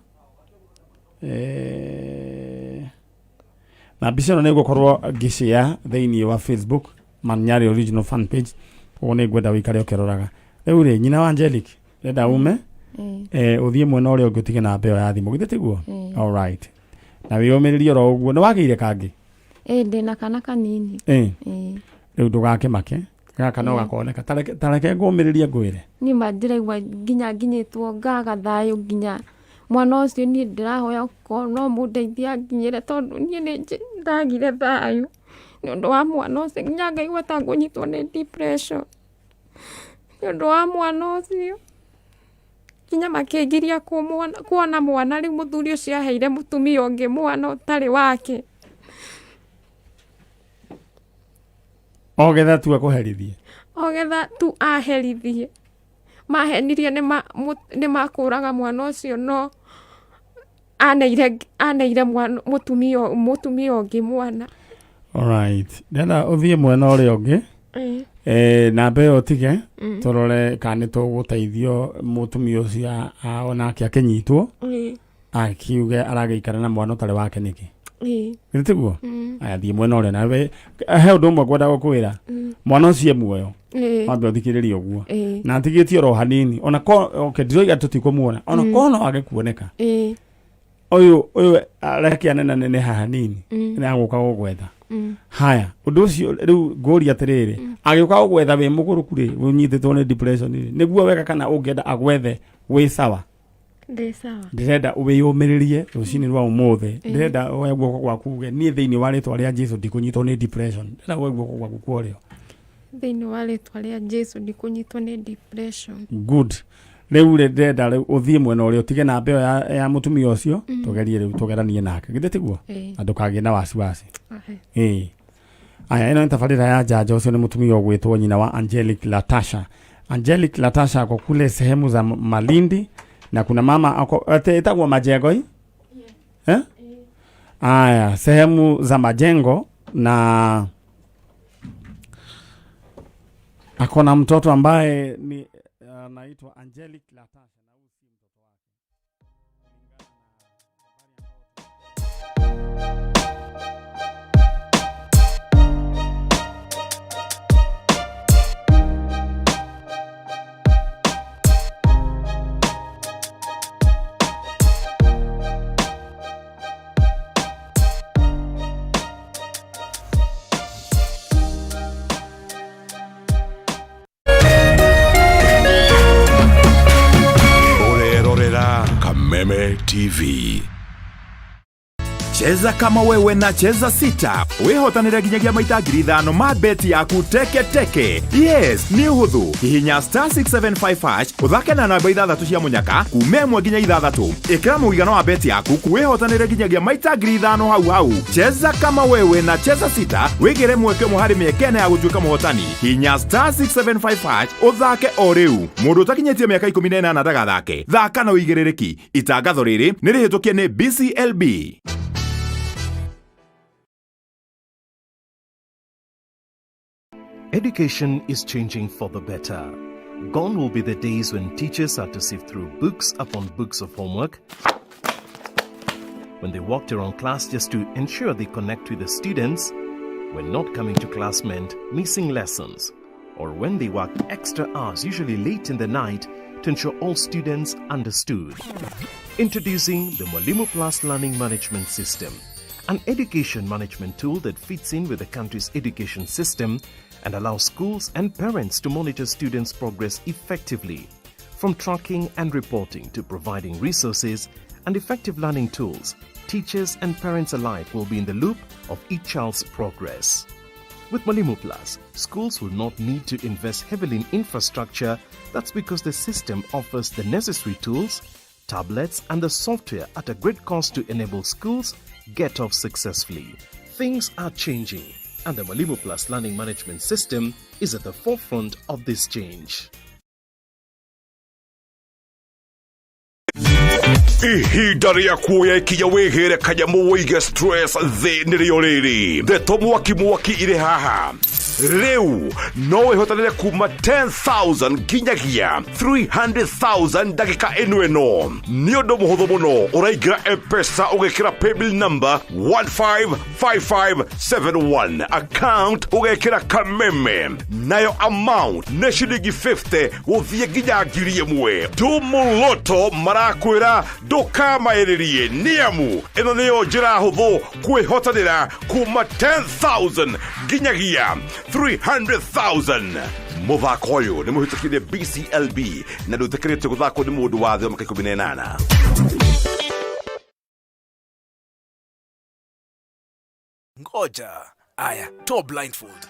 Na mbica ĩno nĩ ngũkorwo ngĩshare thĩinĩ wa Facebook Manyari original fan page. Koguo nĩ ngwenda ũikare ũkĩroraga. Rĩu rĩ nyina wa Angelique ndĩrenda ume ũthiĩ mwena ũrĩa ũngĩ ũtige namba ĩyo ya thimũ githĩ tiguo? Alright. Na wĩyũmĩrĩrie oro ũguo. Nĩ wagĩire kangĩ? Ĩĩ, ndĩna kana kanini. Rĩu ndũgakĩmake gaka no gakoneka. Tareke ngũmĩrĩrie ngwĩre. Niĩ ma ndĩraigua nginya nginyĩtwo ngaga thayũ nginya mwana ũcio niĩ ndĩrahoya okorwo no mũndeithie anginyĩre tondũ niĩ nĩ ndagire thayũ nĩ ũndũ wa mwana ũcio nginya ngaigua ta ngũnyitwo nĩ depression nĩ ũndũ wa mwana ũcio. Nginya makĩngiria kuona mwana rĩu mũthuri ũcio aheire mũtumia ũngĩ mwana ũtarĩ wake. Ogetha tu akũherithie. Ogetha tu aherithie. Mahenirie nĩ makũraga mwana ũcio no aneire mũtumia ũngĩ mwana. Alright. Ndĩrenda ũthiĩ mwena ũrĩa ũngĩ. Namba ĩyo ũtige tũrore kana nĩ tũgũteithio mũtumia ũcio onake akĩnyitwo akiuge aragĩikara na mwana ũtarĩ wake nĩkĩ. Githĩ tiguo? Aya thiĩ mwena ũrĩa nawe he ũndũ ũmwe ngwenda gũkwĩra. Mwana ũcio e muoyo. Wambe ũthikĩrĩrie ũguo. Na atigĩtie oro hanini. Ona ko okay ndiroiga tũtikũmuona. Ona ko no age kuoneka. Ũyũ reke anenanene haha hanini. Nĩ agũka gũgwetha. Haya, ũndũ ũcio rĩu ngũria atĩrĩrĩ, agĩũka gũgwetha wĩ mũgũrũku rĩ, ũnyitĩtwo nĩ depression rĩ, nĩguo wega kana ũngĩenda agwethe wĩ sawa? Ndĩ sawa. Ndĩrenda wĩyũmĩrĩrie rũcinĩ rwa ũmũthĩ. Ndĩrenda woe guoko gwaku uge niĩ thĩinĩ wa rĩtwa rĩa Jesu ndikũnyitwo nĩ depression. Ndĩrenda woe guoko gwaku kwa ũrĩo. Thĩinĩ wa rĩtwa rĩa Jesu ndikũnyitwo nĩ depression. Good. Rĩu rĩ ndĩrenda rĩu ũthiĩ mwena ũrĩa ũtige namba ĩyo ya mũtumia ũcio tũgerie rĩu tũgeranie nake. Githĩ tiguo? Na ndũkagĩe na wasiwasi. Aya ĩno nĩ tabarĩra ya njanjo. Ũcio nĩ mũtumia ũgwĩtwo nyina wa Angelique Latasha. Angelique Latasha ako kule sehemu za Malindi na kuna mama ako ĩtagwo Majengo hii? Eh? Aya, sehemu za Majengo na ako na mtoto ambaye ni anaitwa Angelique Latasha. Kameme TV. Cheza kama wewe na Cheza Sita. Wihotanire nginyagia maita 5,000 ma beti yaku teke teke. Yes, nĩ ũhũthũ. Hihinya star 675 hash ũthake na namba 6 cia mũnyaka kuma 1 nginya 6. Ĩkĩra mũigana wa beti yaku wihotanire nginyagia maita 5,000 hau hau. Cheza kama wewe na Cheza Sita wĩgĩre mweke ũmwe harĩ mĩeke ĩna ya gũtuĩka mũhotani. Hihinya star 675 hash ũthake o rĩu. Mũndũ ũtakinyĩtie mĩaka 18 ndagathake. Thaka na ũigĩrĩrĩki. Itangatho rĩrĩ nĩ rĩhĩtũkie nĩ BCLB. Education is changing for the better. Gone will be the days when teachers had to sift through books upon books of homework, when they walked around class just to ensure they connect with the students, when not coming to class meant missing lessons, or when they worked extra hours, usually late in the night, to ensure all students understood. Introducing the Mwalimu Plus Learning Management System, an education management tool that fits in with the country's education system and allows schools and parents to monitor students' progress effectively. From tracking and reporting to providing resources and effective learning tools, teachers and parents alike will be in the loop of each child's progress. With Mwalimu Plus, schools will not need to invest heavily in infrastructure. That's because the system offers the necessary tools, tablets, and the software at a great cost to enable schools get off successfully. Things are changing, and the Mwalimu Plus Learning Management System is at the forefront of this change. Ihinda rĩa kuoya ikinya wĩgĩre kanyamũ wĩige stress thĩ nĩrĩo rĩrĩ. Ndeto mwaki mwaki irĩ haha. Rĩu no wĩhotanĩre kuma 10,000 nginyagia 300,000 ndagĩka ĩno ĩno. Nĩ ũndũ mũhũthũ mũno, ũraingĩra M-Pesa ũgekĩra paybill number 155571, account ũgekĩra Kameme, nayo amount nĩ ciringi 50 gũthiĩ nginya 1,000. Tumuloto marakwĩra ndũkamaĩrĩrie, nĩamu ĩno nĩyo njĩra hũthũ kwĩhotanĩra kuma 10,000 nginyagia 300,000. Mũthako ũyũ nĩ mũhĩtũkire BCLB na ndũĩtĩkĩrĩtio gũthakwo nĩ mũndũ wa thĩ wa mĩaka 18. Ngoja. Aya, toa blindfold.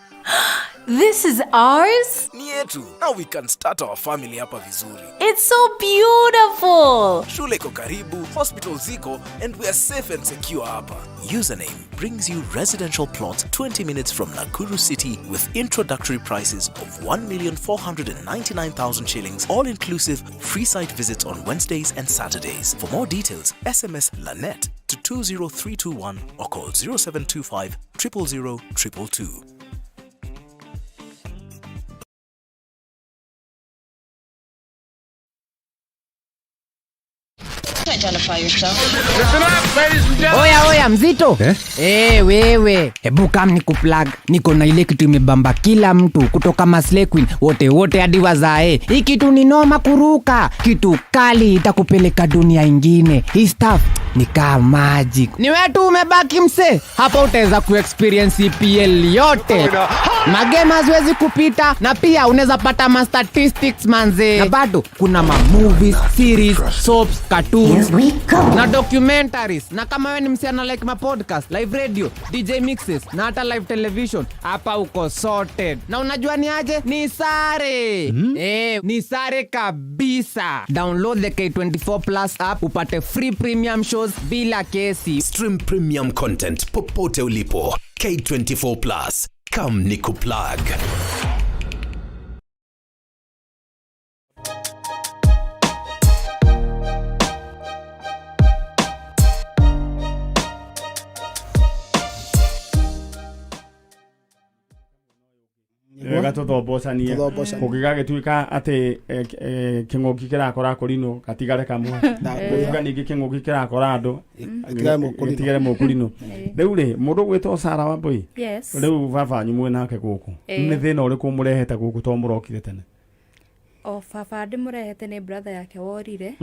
This is ours? Ni yetu. Now we can start our family hapa vizuri. It's so beautiful. Shule iko karibu, hospital ziko, and we are safe and secure hapa. Username brings you residential plots 20 minutes from Nakuru City with introductory prices of 1,499,000 shillings, all inclusive, free site visits on Wednesdays and Saturdays. For more details, SMS LANET to 20321 or call 0725 000 222. Identify yourself. Oya oya mzito eh? Eh, wewe hebu kam ni kuplug, niko na ile kitu imebamba kila mtu kutoka Maslay Queen wote wote hadi wazae. Hii kitu ni noma kuruka, kitu kali itakupeleka dunia ingine. Hii stuff ni kama magic. Ni wewe tu umebaki mse, hapa utaweza kuexperience EPL yote. Magame haziwezi kupita, na pia unaweza pata ma statistics manze, na bado kuna ma movies, series, soaps, cartoons na documentaries. Na kama wewe ni msichana like ma podcast, live radio, DJ mixes na hata live television, hapa uko sorted. Na unajua ni aje? Ni sare. Eh, ni sare kabisa. Download the K24 Plus app upate free premium shows bila kesi. Stream premium content popote ulipo. K24 Plus. Come nikuplug. Wega tũthombocanie. Tũthombocanie. Kũngĩgagĩtuĩka atĩ kĩng'ũki kĩrakora kũrinũ gatigare kamwe, gũtuĩka ningĩ kĩng'ũki kĩrakora andũ Gĩtigare mũkũrinũ. Gĩtigare mũkũrinũ. Rĩu rĩ, mũndũ ũgwĩtwo Sara Wambui, Yes. rĩu baba wanyu mwĩ nake gũkũ, nĩ thĩna ũrĩkũ mũrehete gũkũ to mũrokire tene? O baba ndĩmũrehete nĩ brother yake worire,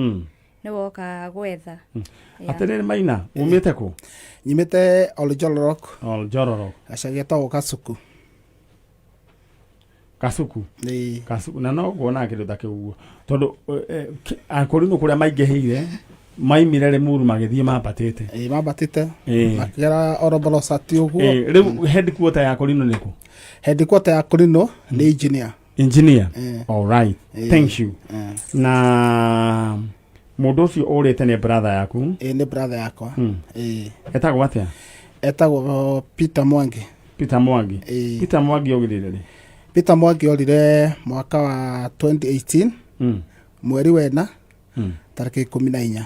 nĩ woka gwetha. Yeah. Atĩrĩrĩ Maina, umĩte kũ? Nyimĩte Oljolorok. Oljolorok. Gacagi getagwo Kasuku. Kasuku. Ĩĩ. Kasuku, na no nguona kĩndũ ta kĩu ũguo tondũ akũrinũ kũrĩa maingĩhĩire maimire Limuru magĩthiĩ mambatĩte. Ĩĩ, mambatĩte. Ĩĩ. Makĩgera Oroborosati ũguo. Ĩĩ, rĩu headquarter ya kũrinũ nĩ kũ? Headquarter ya kũrinũ nĩ engineer. Engineer. Ĩĩ. All right. Ĩĩ. Thank you. Ĩĩ. Na mũndũ ũcio ũrĩte nĩ brother yaku? Ĩĩ, nĩ brother yakwa. Ĩĩ. Etagwo atĩa? Etagwo Peter Mwangi. Peter Mwangi. Ĩĩ. Peter Mwangi ogĩrĩre rĩ? Peter Mwangi orire mwaka wa 2018 mweri wena tarĩki 14.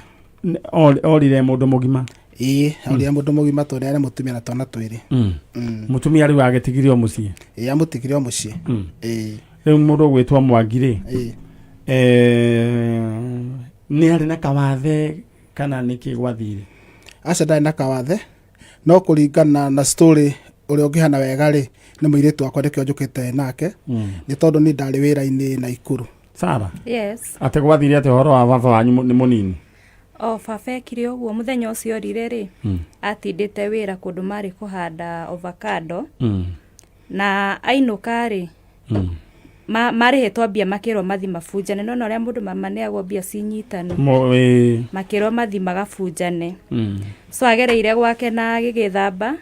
Orire mũndũ mũgima? Ĩĩ, orire mũndũ mũgima tondũ arĩ mũtumia na twana twĩrĩ. Mũtumia rĩu agĩtigire o mũciĩ? Ĩĩ, amũtigire o mũciĩ. Ĩĩ. Rĩu mũndũ ũgwĩtwo Mwangi rĩ, Ĩĩ. Nĩ arĩ na kawathe kana nĩkĩ gwathire? Aca, ndarĩ na kawathe, no kũringana na story Ũrĩa ũngĩhana wega rĩ nĩ mũirĩtu wakwa, nĩkĩo njũkĩte nake, nĩ tondũ niĩ ndarĩ wĩra-inĩ Naikuru. Sara? Yes. Atĩ gwathire atĩ ũhoro wa baba wanyu nĩ mũnini? O baba ekire ũguo mũthenya ũcio orire rĩ, atindĩte wĩra kũndũ marĩ kũhanda avocado, na ainũka rĩ, marĩhĩtwo mbia, makĩrwo mathi mabunjane, no na ũrĩa mũndũ maneagwo mbia cinyitanu. Makĩrwo mathi magabunjane. So agereire gwake na agĩgĩthamba,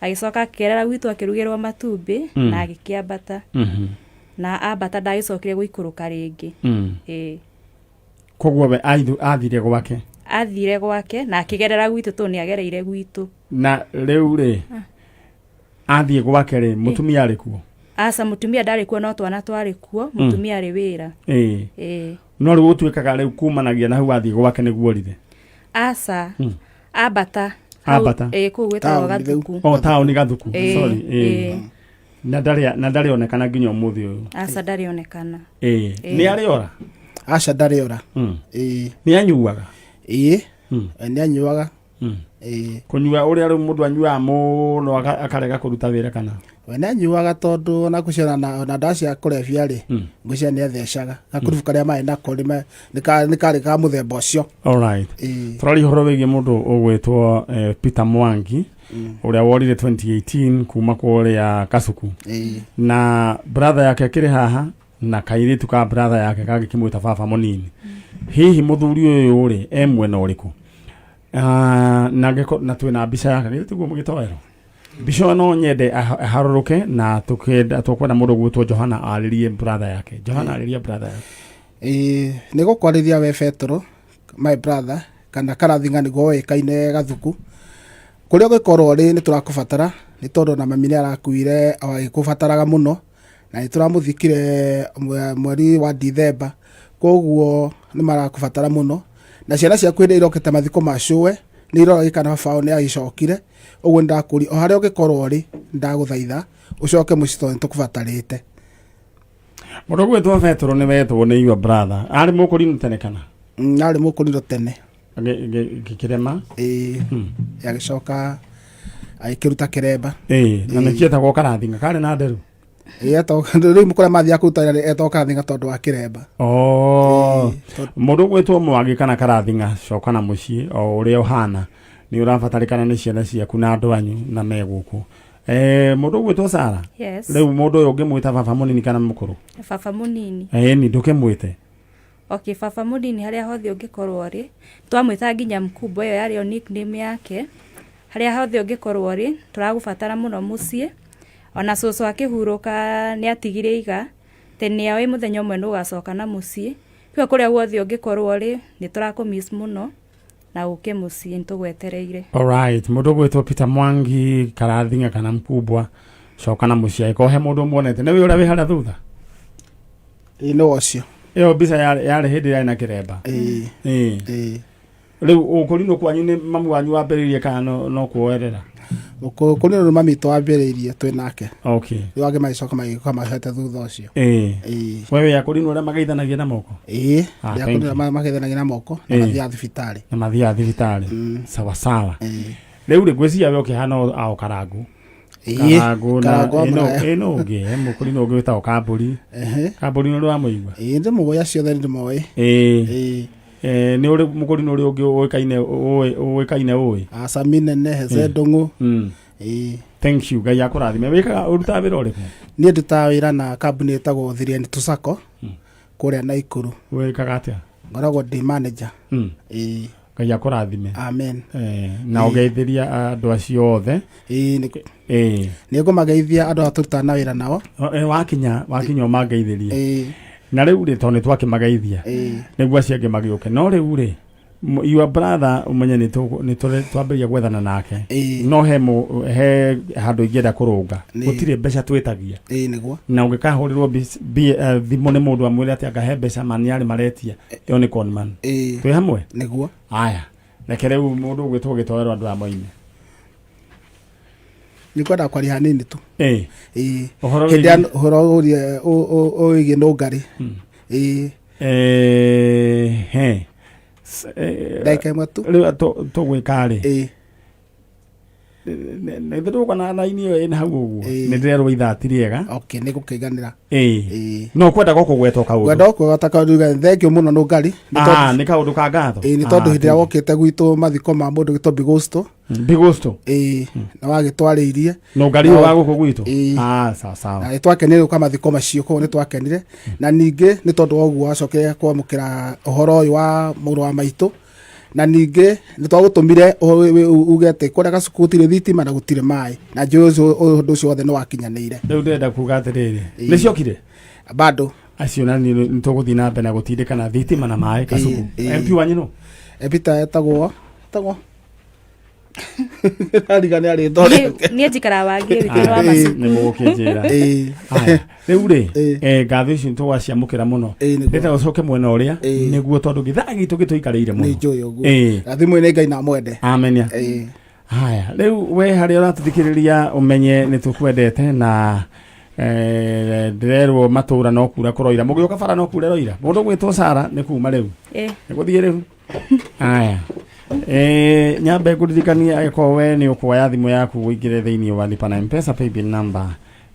agĩcoka akĩgerera gwitũ, akĩrugĩrwo matumbĩ, na agĩkĩambata. Na ambata ndagĩcokire gũikũrũka rĩngĩ. Ĩĩ. Koguo we athire gwake? Athire gwake na akĩgerera gwitũ, tondũ nĩ agereire gwitũ. Na rĩu rĩ, athiĩ gwake rĩ, mũtumia arĩ kuo? Aca, mũtumia ndarĩ kuo, no twana twarĩ kuo. Mũtumia arĩ wĩra. Ĩĩ. No rĩu gũtuĩkaga rĩu kumanagia na hau athiĩ gwake nĩguo orire? Aca, ambata hau- Ambata. Ĩĩ, kũu gwĩtagwo Taũni rĩu. Gathuku. O taũni Gathuku. Ĩĩ, Sorry, ĩĩ. Ĩĩ. Na ndarĩ onekana nginya ũmũthĩ ũyũ? Aca, ndarĩ onekana. Ĩĩ. Nĩ arĩ ora? Aca, ndarĩ ora. Ĩĩ. Nĩ anyuaga? Ĩĩ, nĩ anyuaga. Ĩĩ. Kũnyua ũrĩa rĩu mũndũ anyuaga mũno akarega kũruta wĩra kana? We nĩ anyuaga, tondũ ona ngwĩciria ona ndawa cia kũrebia rĩ, ngwĩciria nĩ athecaga gakurubu karĩa marĩ nako nĩ karĩ ka mũthemba ũcio. Alright. Ĩĩ. Tũraria ũhoro wĩgiĩ mũndũ ũgwĩtwo Peter Mwangi, ũrĩa worire 2018 kuma kũrĩa Kasuku. Na brother yake akĩrĩ haha na kairĩtu ka brother yake kangĩkĩmwĩta baba mũnini. Hihi mũthuri ũyũ rĩ, e mwena ũrĩkũ? Ah, na na twĩna mbica yake, githĩ tiguo mũgĩtoero mbica ĩyo? No nyende aharũrũke na tũkenda tũkwenda mũndũ ũgwĩtwo Johana arĩrie brother yake. Johana, arĩria brother yake. Ĩĩ, nĩ gũkwarĩria we Betũrũ, my brother, kana Karathinga nĩguo woĩkaine Gathuku, kũrĩa ũngĩkorwo rĩ, nĩ tũrakũbatara, nĩ tondũ na mami nĩ arakuire o agĩkũbataraga mũno, na nĩ tũramũthikire mweri wa Dithemba, koguo nĩ marakũbatara mũno. Na ciana ciaku hĩndĩ ĩrĩa irokĩte mathiko ma cũwe nĩ iroragia kana baba wao nĩ agĩcokire. Ũguo nĩ ndakũria, o harĩa ũngĩkorwo rĩ, ndagũthaitha ũcoke mũciĩ tondũ nĩ tũkũbatarĩte. Mũndũ ũgwĩtwo Betũrũ nĩ wetwo nĩ your brother. Arĩ mũkũrinũ tene kana? Arĩ mũkũrinũ tene. Gĩkĩrema. Ĩĩ, agĩcoka agĩkĩruta kĩremba. Ĩĩ, na nĩkĩetagwo Karathinga, karĩ na nderu. Ĩĩ, rĩu kũrĩa mathiaga kũruta wĩra etagwo Karathinga tondũ wa kĩremba. Oh, mũndũ ũgwĩtwo Mwangi kana Karathinga, coka na mũciĩ o ũrĩa ũhana, nĩ ũrabatarĩkana nĩ ciana ciaku na andũ anyu na me gũkũ. Mũndũ ũgwĩtwo Sara? Yes. Rĩu mũndũ ũyũ ũngĩmwĩta baba mũnini kana mũkũrũ? Baba mũnini. Ĩni, ndũkĩmwĩte. Okay, baba mũnini, harĩa hothe ũngĩkorwo rĩ, twamwĩta nginya mkubwa, ĩyo yarĩ o nickname yake. Harĩa hothe ũngĩkorwo rĩ, tũragũbatara mũno mũciĩ. Ona cũcũ akĩhurũka nĩ atigire iga tene oĩ mũthenya ũmwe nĩ ũgacoka na mũciĩ. Kũguo kũrĩa guothe ũngĩkorwo rĩ, nĩ tũrakũ miss mũno, na ũke mũciĩ, nĩ tũgwetereire. Alright, mũndũ ũgwĩtwo Peter Mwangi, Karathinga kana mkubwa, coka na mũciĩ. Angĩkorwo he mũndũ ũmuonete, nĩ ũrĩa wĩ harĩa thutha? Ĩĩ, nĩ ũcio. Ĩyo mbica yarĩ hĩndĩ ĩrĩa yarĩ na kĩremba? Ĩĩ. Ĩĩ. Ĩĩ. Rĩu ũkũrinũ kwanyu nĩ mamu wanyu wambĩrĩirie kana no kuoerera? Kũrinũ nĩ mami witũ wambĩrĩirie twĩ nake. Rĩu angĩ magĩcoka magĩũka mahete thutha ũcio. Ĩĩ. We wĩ akũrinũ arĩa mageithanagia na moko? Ĩĩ. Ah, ndĩ thank akũrinũ you. mageithanagia na moko na mathiaga thibitarĩ. Na mathiaga thibitarĩ. Sawa sawa. Rĩu rĩ, ngwĩciria we ũkĩhana o Karangu. Ĩĩ, Karangu na Karangu wa ĩno Mũraya. ĩno ũngĩ, he mũkũrinũ ũngĩ wĩtagwo Kambũri. Kambũri nĩ ũrĩ wamũigua? Ĩĩ, ndĩmũĩ, acio othe nĩndĩmoĩ. Ĩĩ. Ĩĩ. Nĩ ũrĩ mũkũrinũ ũrĩa ũngĩ ũĩkaine ũĩ? Aca Minene, Heze Ndũng'ũ. Ĩĩ. Thank you, Ngai akũrathime. Wĩkaga, ũrutaga wĩra ũrĩkũ? Niĩ ndutaga wĩra na kambuni ĩtagwo Thiriani Tusako kũrĩa Naikuru. Wĩkaga atĩa? Ngoragwo ndĩ manager. Ĩĩ. Ngai akũrathime. Amen. Na ũgeithĩria andũ acio othe. Ĩĩ, nĩ ngũmageithia andũ arĩa tũrutaga na wĩra nao. Wakinya ũmangeithĩrie. Ĩĩ. Na rĩu rĩ, tondũ nĩ twakĩmageithia, Ĩĩ. nĩguo acio angĩ magĩũke. No rĩu rĩ, your brother ũmenye nĩ twambĩrĩria gwethana nake. Ĩĩ. No he handũ ingĩenda kũrũnga. Gũtirĩ mbeca twĩtagia. Ĩĩ, nĩguo. Na ũngĩkahũrĩrwo thimũ nĩ mũndũ amwĩre atĩ angahe mbeca mani arĩ maretia, ĩyo nĩ con man. Ĩĩ. Twĩ hamwe? Nĩguo. Aya, reke rĩu mũndũ ũgwĩtwo gĩtoero andũ aya moime. Nĩ kwenda kwaria hanini tu. Ĩĩ. Ĩĩ. Ũhoro Hĩndĩ ya wĩgiĩ- ũhoro wĩgiĩ nũngarĩ. Ĩĩ. He. Ndagĩka ĩmwe tu. Rĩu tũgwĩka rĩ? Ĩĩ. Nĩ ndũka na raini ĩyo ĩna hau ũguo. Nĩ ndĩrerwo ithaa ti rĩega. Okay, nĩ gũkĩiganĩra. Ĩĩ. No kwenda gũkũgwetwo kaũndũ. Ngwenda gũkũgweta kaũndũ, thank you mũno Nũngari. Nĩ Ah, nĩ kaũndũ ka ngatho. Ĩĩ, nĩ tondũ hĩndĩ ĩrĩa wokĩte gwitũ mathiko ma mũndũ gĩtwo Bigusto. Bigusto. Ĩĩ, na wagĩtwarĩirie. Nũngari ũyũ wa gũkũ gwitũ. Ĩĩ. Ah, sawa sawa. Na nĩ twakenire gũka mathiko macio, koguo nĩ twakenire. Na ningĩ nĩ tondũ wa ũguo wacokire kwamũkĩra ũhoro ũyũ wa mũrũ wa maitũ. Na ningĩ nĩ twagũtũmire uge atĩ kũrĩa Gacuku gũtirĩ thitima na gũtirĩ maĩ, na njũĩ ũcio ũndũ ũcio wothe nĩ wakinyanĩire. Rĩu ndĩrenda kuga atĩrĩrĩ, nĩ ciokire? Bado. Acio na niĩ nĩ tũgũthiĩ na mbere na gũtindĩkana thitima na maĩ Kasuku. MP wanyu nũ? Peter etagwo arigania rĩtwa rĩake. Niĩ njikaraga wangĩrĩ thĩinĩ wa Macuku. Nĩ mũgũkĩnjĩra. Aya, rĩu rĩ, ngatho ici nĩ tũgwaciamũkĩra mũno. Ndĩrenda ũcoke mwena ũrĩa nĩguo tondũ gĩthaa gitũ gĩtũikarĩire mũno. Nĩ njũĩ ũguo. Rathimwo nĩ Ngai na amwende. Amen. Haya, rĩu we harĩa ũratũthikĩrĩria ũmenye nĩ tũkwendete na ndĩrerwo matũra no kura kũroira. Mũgĩũka bara no kura roira. Mũndũ ũgwĩtwo Sara nĩ kuma rĩu. Nĩ gũthiĩ rĩu. Aya. Nyambe ngũririkanie angĩkorwo we nĩ ũkuoya thimũ yaku ũingĩre thĩinĩ wa Lipa na M-Pesa paybill number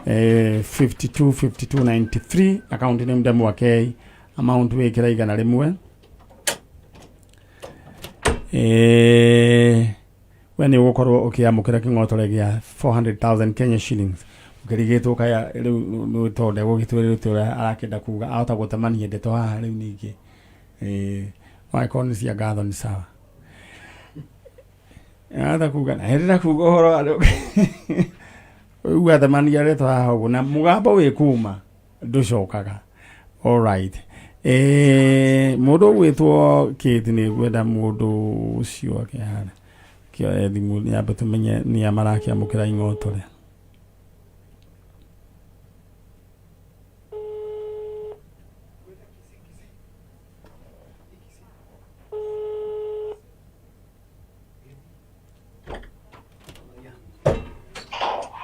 525293 account name Ndemwa K, amount wĩkĩra 100. We nĩ ũgũkorwo ũkĩamũkĩra kĩng'otore gĩa 400,000 Kenya shillings. Ũkĩrigĩtwo kaya rĩu nĩ tondũ ndegũgĩtwĩrĩte ũrĩa arakĩenda kuga, ahota gũtemania ndeto haha rĩu ningĩ. Wangĩkorwo nĩ cia ngatho nĩ sawa. Ahota kuga na hĩndĩ kuga ũhoro wa rĩu atemania ndeto haha ũguo na mũgambo wĩ kuma ndũcokaga. Alright. Mũndũ ũgwĩtwo Kate nĩ ngwenda mũndũ ũcio akĩhana kĩoe thimũ nyambe tũmenye nĩa marakĩamũkĩra ing'otore.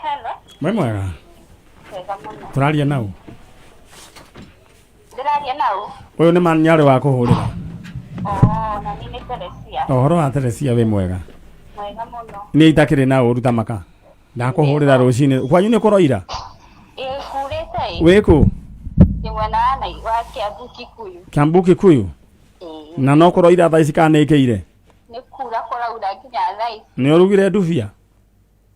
Hello. Mwĩ mwega? Wega mũno. Tũraria nau? Ndĩraria nau. Ũyũ nĩ manyarĩ wa kũhũrĩra. Oh, na niĩ nĩ Teresia. Ũhoro wa Teresia wĩ mwega? Mwega mũno. Niĩ itakĩrĩ na ũru ta maka. Ndakũhũrĩra rũcinĩ. Kwanyu nĩ kũroira? Ĩĩ kurĩte ĩ. Wĩ kũ? Ndĩ mwena wa Nai wa Kiambu Kikuyu. Kiambu Kikuyu? Na no kũroira thaa ici kana nĩ ĩkĩire? Nĩ kura kũraura nginya thaa ici. Nĩ ũrugire ndubia?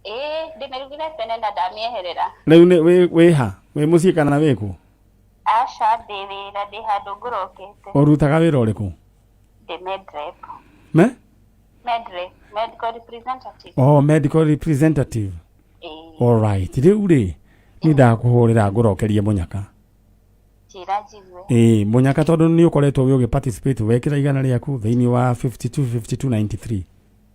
Ĩĩ ndĩmĩrugire tene na ndamĩeherera. Rĩu nĩ wĩ ha? Wĩ mũciĩ kana wĩ kũ? Aca ndĩ wĩra, ndĩ handũ ngũrokete. Ũrutaga wĩra ũrĩkũ? Ndĩ medrep. Me? Medrep, medical representative. Oh, medical representative. Ĩĩ. All right. Rĩu rĩ, niĩ ndakũhũrĩra ngũrokerie mũnyaka. Njĩra njigue. Ĩĩ, mũnyaka tondũ nĩ ũkoretwo wĩ ũgĩ participate wekĩra 100 rĩaku thĩinĩ wa 52 52 93.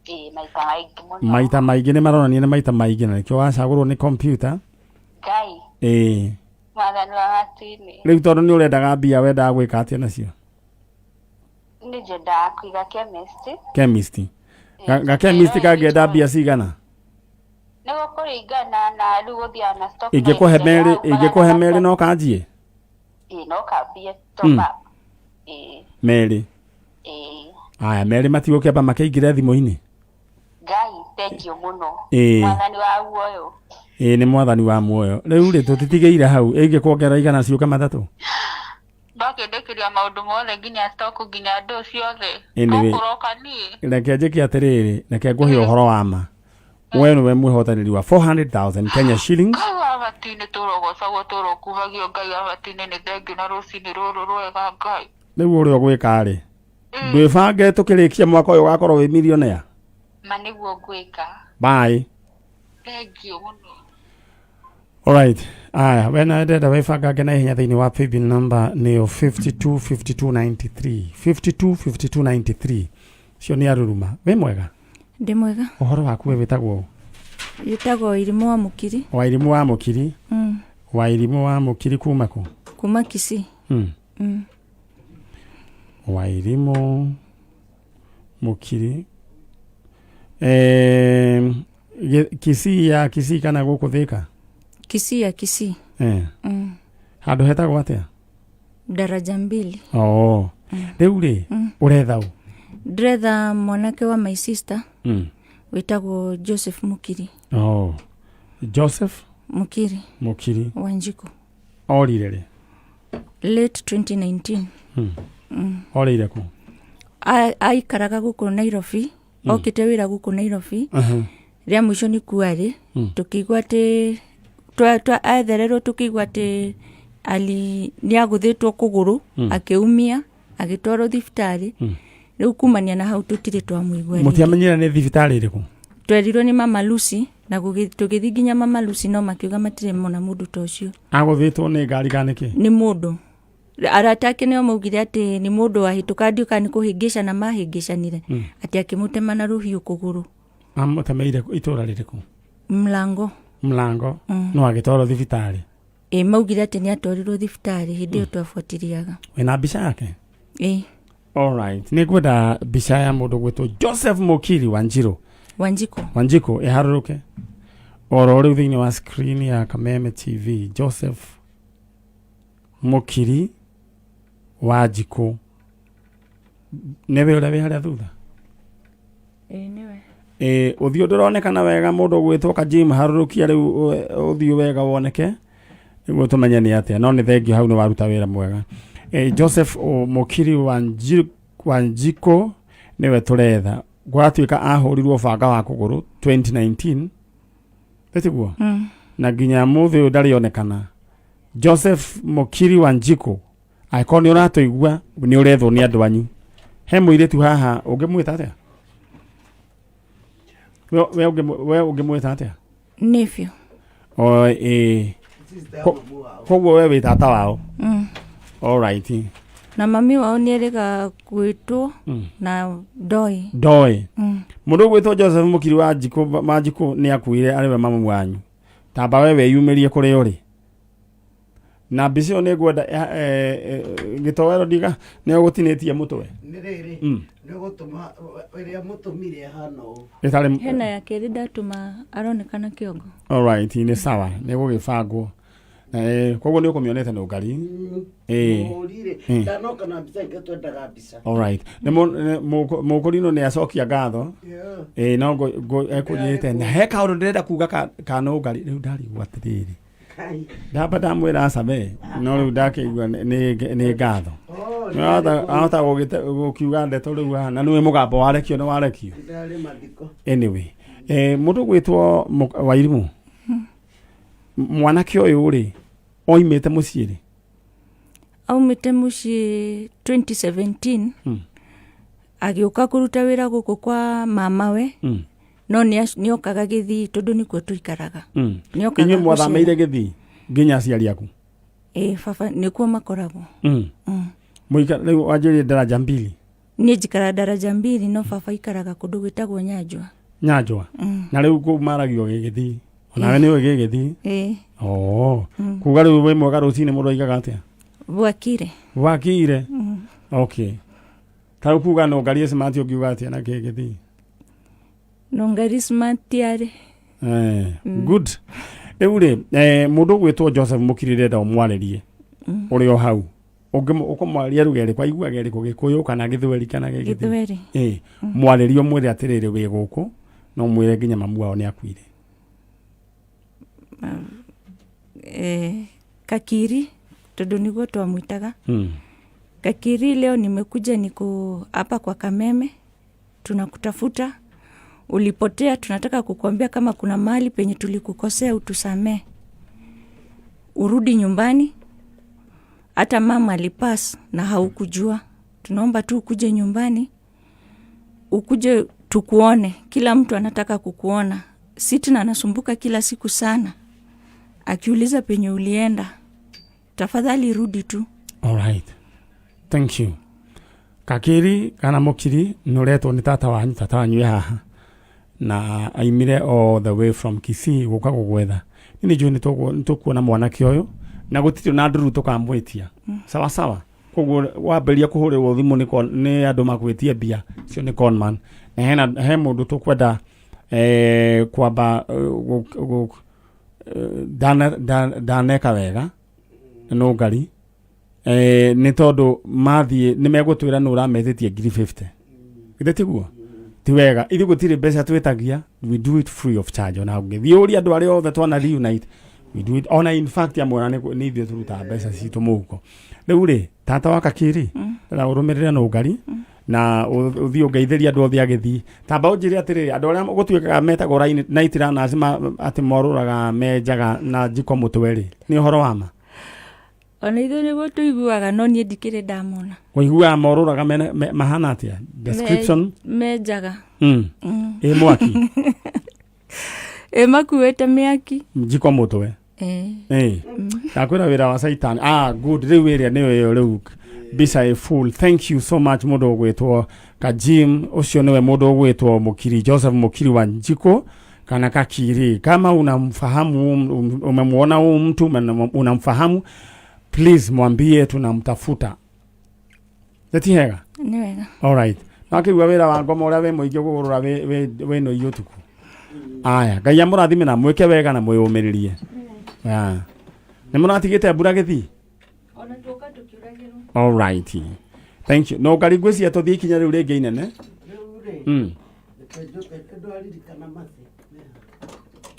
Ĩĩ, maita maingĩ mũno. Maita maingĩ nĩ maronania nĩ maita maingĩ na nĩkĩo wacagũrwo nĩ computer. Ngai. Ĩĩ. Mwathani wa matu-inĩ. Rĩu tondũ nĩ ũrendaga mbia wendaga gwĩka atĩa nacio? Nĩ nyendaga kũiga chemist. Chemist. Ga chemist kangĩenda mbia cigana? Nĩ gũkũringana na rĩu gũthiaga na stock. Ingĩkũhe merĩ, ingĩkũhe merĩ no kanjie? Ĩĩ, no kambie top up. Ĩĩ. Merĩ. Ĩĩ. Aya, merĩ matigũkĩamba makĩingĩre thimũ-inĩ? Ngai, thank you mũno. Ĩĩ. Mwathani wa muoyo. Ĩĩ, nĩ mwathani wa muoyo. Rĩu rĩ, tũtitigĩire hau, ĩngĩkuongerera 100 ciũke matatũ? Ndakĩndĩkĩria maũndũ mothe nginya stock nginya ndũ ciothe. Anyway, Gũkũroka niĩ. Reke njĩke atĩrĩrĩ, reke ngũhe ũhoro wa ma. We nĩwe mwĩhotanĩri wa 400,000 Kenya shillings. Ngai wa matu-inĩ tũrogocagwo tũrokumagio Ngai wa matu-inĩ nĩ thengiũ na rũcinĩ rũrũ rwega Ngai. Rĩu ũrĩa ũgwĩka rĩ, ndwĩbange tũkĩrĩkia mwaka ũyũ ũgakorwo wĩ millionaire. Ma nĩguo ngwĩka. Bye. Thengiũ mũno. Alright. Aya, we nawe ndĩrenda wĩbangange na ihenya thĩinĩ wa paybill number nĩyo 525293. 525293. Cio nĩ aruruma. Wĩ mwega? Ndĩ mwega. Ũhoro waku we wĩtagwo ũ? Wĩtagwo Irimũ wa Mũkiri. Wa Irimũ wa Mũkiri. Wa Irimũ wa Mũkiri kuma kũ? Kuma Kisii. Wa Irimũ Mũkiri. Kisii ya Kisii kana gũkũ Thika? Kisii ya Kisii. Handũ hetagwo atĩa? Daraja mbili. Oh. Rĩu rĩ, ũretha ũ? Ndĩretha mwanake wa my sister. Wĩtagwo Joseph Mukiri. Oh. Joseph Mukiri. Mukiri. Wanjiku. Orire rĩ? Late 2019. Orĩire kũ? Aikaraga gũkũ Nairobi. Okĩte wĩra gũkũ Nairobi. Rĩa mũico nĩ kuarĩ. Tũkĩigua atĩ ethererwo tũkĩigua atĩ ali nĩ agũthĩtwo kũgũrũ. Akĩumia agĩtwarwo thibitarĩ. Rĩu kumania na hau tũtirĩ twamũigua rĩngĩ. Mũtiamenyire nĩ thibitarĩ ĩrĩkũ? Twerirwo nĩ Mama Lucy na tũgĩthiĩ nginya Mama Lucy no makiuga matirĩ mona mũndũ ta ũcio. Agũthĩtwo nĩ ngari kana nĩkĩ? Nĩ mũndũ arata ake nĩo maugire atĩ nĩ mũndũ wahĩtũka, ndiũ kana nĩ kũhĩngĩcana mahĩngĩcanire. Atĩ akĩmũtema na rũhiũ kũgũrũ. Amũtemeire itũra rĩrĩkũ? Mlango. Mlango. No agĩtwarwo thibitarĩ? Ĩ, maugire atĩ nĩ atwarirwo thibitarĩ hĩndĩ ĩyo twabuatiriaga. Wĩna mbica yake? Ĩ. Alright, nĩ ngwenda mbica ya mũndũ gwĩtwo Joseph Mukiri Wanjiru. Wanjiku. Wanjiku ĩharũrũke oro rĩu thĩinĩ wa screen ya Kameme TV. Joseph Mukiri Wanjiku nĩwe ũrĩa wĩ harĩa thutha? Ĩ, nĩwe. Ĩ, ũthiũ ndũronekana wega. Mũndũ ũgwĩtwo Kajim, harũrũkia rĩu ũthiũ wega woneke nĩguo tũmenye nĩ atĩa. No nĩ thengio, hau nĩ waruta wĩra mwega. Joseph Mukiri Wanjikũ nĩwe tũretha. Gwatuĩka ahũrirwo banga wa kũgũrũ 2019, ĩtiguo? Na nginya mũthĩ ũyũ ndarĩ onekana. Joseph Mukiri Wanjikũ, angĩkorwo nĩ ũratũigua, nĩ ũrethwo nĩ andũ anyu. He mũirĩtu haha, ũngĩmwĩta atĩa we ũngĩmwĩta atĩa? Nephew. O ĩ. Koguo we wĩ tata wao? Alright. Na mami wao nĩ erĩga gwĩtwo na ndoĩ. Ndoĩ. Mũndũ ũgwĩtwo Joseph Mukiri wa Njikũ Manjikũ nĩ akuire, arĩ we mamu wanyu. Tamba we wĩyumĩrie kũrĩa ũrĩ na mbica ĩyo nĩ ngwenda gĩtoero ndiga nĩ ũgũtinĩtie mũtwe. Nĩ rĩrĩ, nĩ ũgũtũma ĩrĩa mũtũmire ĩhana ũũ. Ĩtarĩ. Hena ya kerĩ ndatũma aronekana kĩongo. Alright, nĩ sawa, nĩ gũgĩbangwo. Koguo nĩ ũkũmĩonete nũngari. Mũhũri-rĩ, ndanoka na mbica ingĩ, twendaga mbica. Alright, nĩ mũkũrinũ nĩ acokia ngatho. No ekũnjĩrĩte na he kaũndũ ndĩrenda kuga ka nũngari. Rĩu ndarigwo atĩrĩrĩ, ndamba ndamwĩra acame, no rĩu ndakĩigua nĩ ngatho. Oh, ahota gũkiuga ndeto rĩu haha na nĩwe mũgambo warekio nĩ warekio. Ndarĩ mathiko. Anyway, mũndũ gwĩtwo Wairimũ, mwanake ũyũ rĩ, oimĩte mũciĩ rĩ? Aumĩte mũciĩ 2017. Agĩũka kũruta wĩra gũkũ kwa mamawe. No nĩokaga Gĩthii tondũ nĩkuo tũikaraga. Nĩokaga. Inyuĩ mwathamĩire Gĩthii nginya aciari aku? Ĩ, baba nĩkuo makoragwo. Mũika rĩu wanjĩrire Daraja Mbili? Niĩ njikaraga Daraja Mbili, no baba aikaraga kũndũ gwĩtagwo Nyanjwa. Nyanjwa. Na rĩu kũu maragio Gĩgĩthii, onawe nĩ ũĩ Gĩgĩthii? Ĩ. Oh. Kuga rĩu wĩ mwega rũcinĩ mũndũ aigaga atĩa? Bwakire. Wakire. Okay, ta rĩu kuga no ngarie smart, ũngiuga atĩa na Gĩgĩthii? Nongari smart arĩ. Good. Rĩu rĩ, mũndũ ũgwĩtwo Joseph Mukiri ndĩrenda ũmwarĩrie ũrĩ o hau. Ũkũmwarĩria ruga ĩrĩkũ? Aiguaga ĩrĩkũ, Gĩkũyũ kana Gĩthweri kana Gĩgĩthii? Gĩthweri. Ĩ, mwarĩrie ũmwĩre atĩrĩrĩ, wĩ gũkũ no mwĩre nginya mamu wao nĩ akuire. Kakiri, tondũ nĩguo twamwĩtaga. Kakiri, leo nimekuja, niko hapa kwa Kameme, tunakutafuta, ulipotea. Tunataka kukuambia kama kuna mahali penye tulikukosea utusamee, urudi nyumbani. Hata mama alipass na haukujua. Tunaomba tu ukuje nyumbani, ukuje tukuone. Kila mtu anataka kukuona. Sitna anasumbuka kila siku sana akiuliza penye ulienda. Tafadhali rudi tu. Alright. Thank you. Kakiri kana Mukiri, nĩ ũretwo nĩ tata wanyu. Tata wanyu e haha na aimire all the way from Kisii gũka gũgwetha. Niĩ nĩ njũĩ nĩ tũkuona mwanake ũyũ na gũtirĩ na nduru tũkamwĩtia. Sawa sawa. Koguo wambĩrĩria kũhũrĩrwo thimũ nĩ andũ makwĩtie mbia cio nĩ conman. Na hena he mũndũ tũkwenda kwamba ndaneka wega nũngari nĩ tondũ mathiĩ nĩ megũtwĩra nũ ũrametĩtie ngiri 50, githĩ tiguo? Ti wega, ithuĩ gũtirĩ mbeca twĩtagia, we do it free of charge. Ona ũngĩthiĩ ũrie andũ arĩa othe twana reunite, we do it. Ona in fact amwe ona nĩ ithuĩ tũrutaga mbeca citũ mũhuko. Rĩu rĩ, tata wa Kakiri, na ũrũmĩrĩre nũngari na ũthiĩ ũngeithĩrie andũ othe agĩthiĩ. Tamba ũnjĩre atĩrĩrĩ, andũ arĩa gũtuĩkaga metagwo night runners atĩ morũraga menjaga na njiko mũtwe rĩ, nĩ ũhoro wa ma? Ona ithuĩ nĩguo tũiguaga, no niĩ ndikĩrĩ ndamona. Ũiguaga morũraga mahana atĩa? Description. Menjaga. Ĩ mwaki? Ĩ makuĩte mĩaki. Njiko mũtwe. Ĩ. Ndakwĩra wĩra wa Satan. Ah, good. Rĩu ĩrĩa nĩyo ĩyo rĩu mbica ĩ full. Thank you so much mũndũ ũgwĩtwo Kajim. Ũcio nĩwe mũndũ ũgwĩtwo Mũkiri, Joseph Mũkiri wa Njiko kana Kakiri. Kama unamfahamu, umemuona huyu mtu, unamfahamu, please mwambie tunamtafuta. Nĩ hega? Nĩ wega. All right. No akĩigua wĩra wa ngoma ũrĩa wĩ mũingĩ gũgũrũra wĩ no ũtukũ. Aya, Ngai amũrathime na mwĩke wega na mwĩyũmĩrĩrie. Yeah. Nĩ mũratigĩte mbura gĩthii? Ona tuoka tũkiuragĩrwo. All right. Thank you. No ngari ngwĩciria tũthiĩ ikinya rĩu rĩngĩ inene. Rĩu rĩ, reke njoke ndwaririkana mathĩ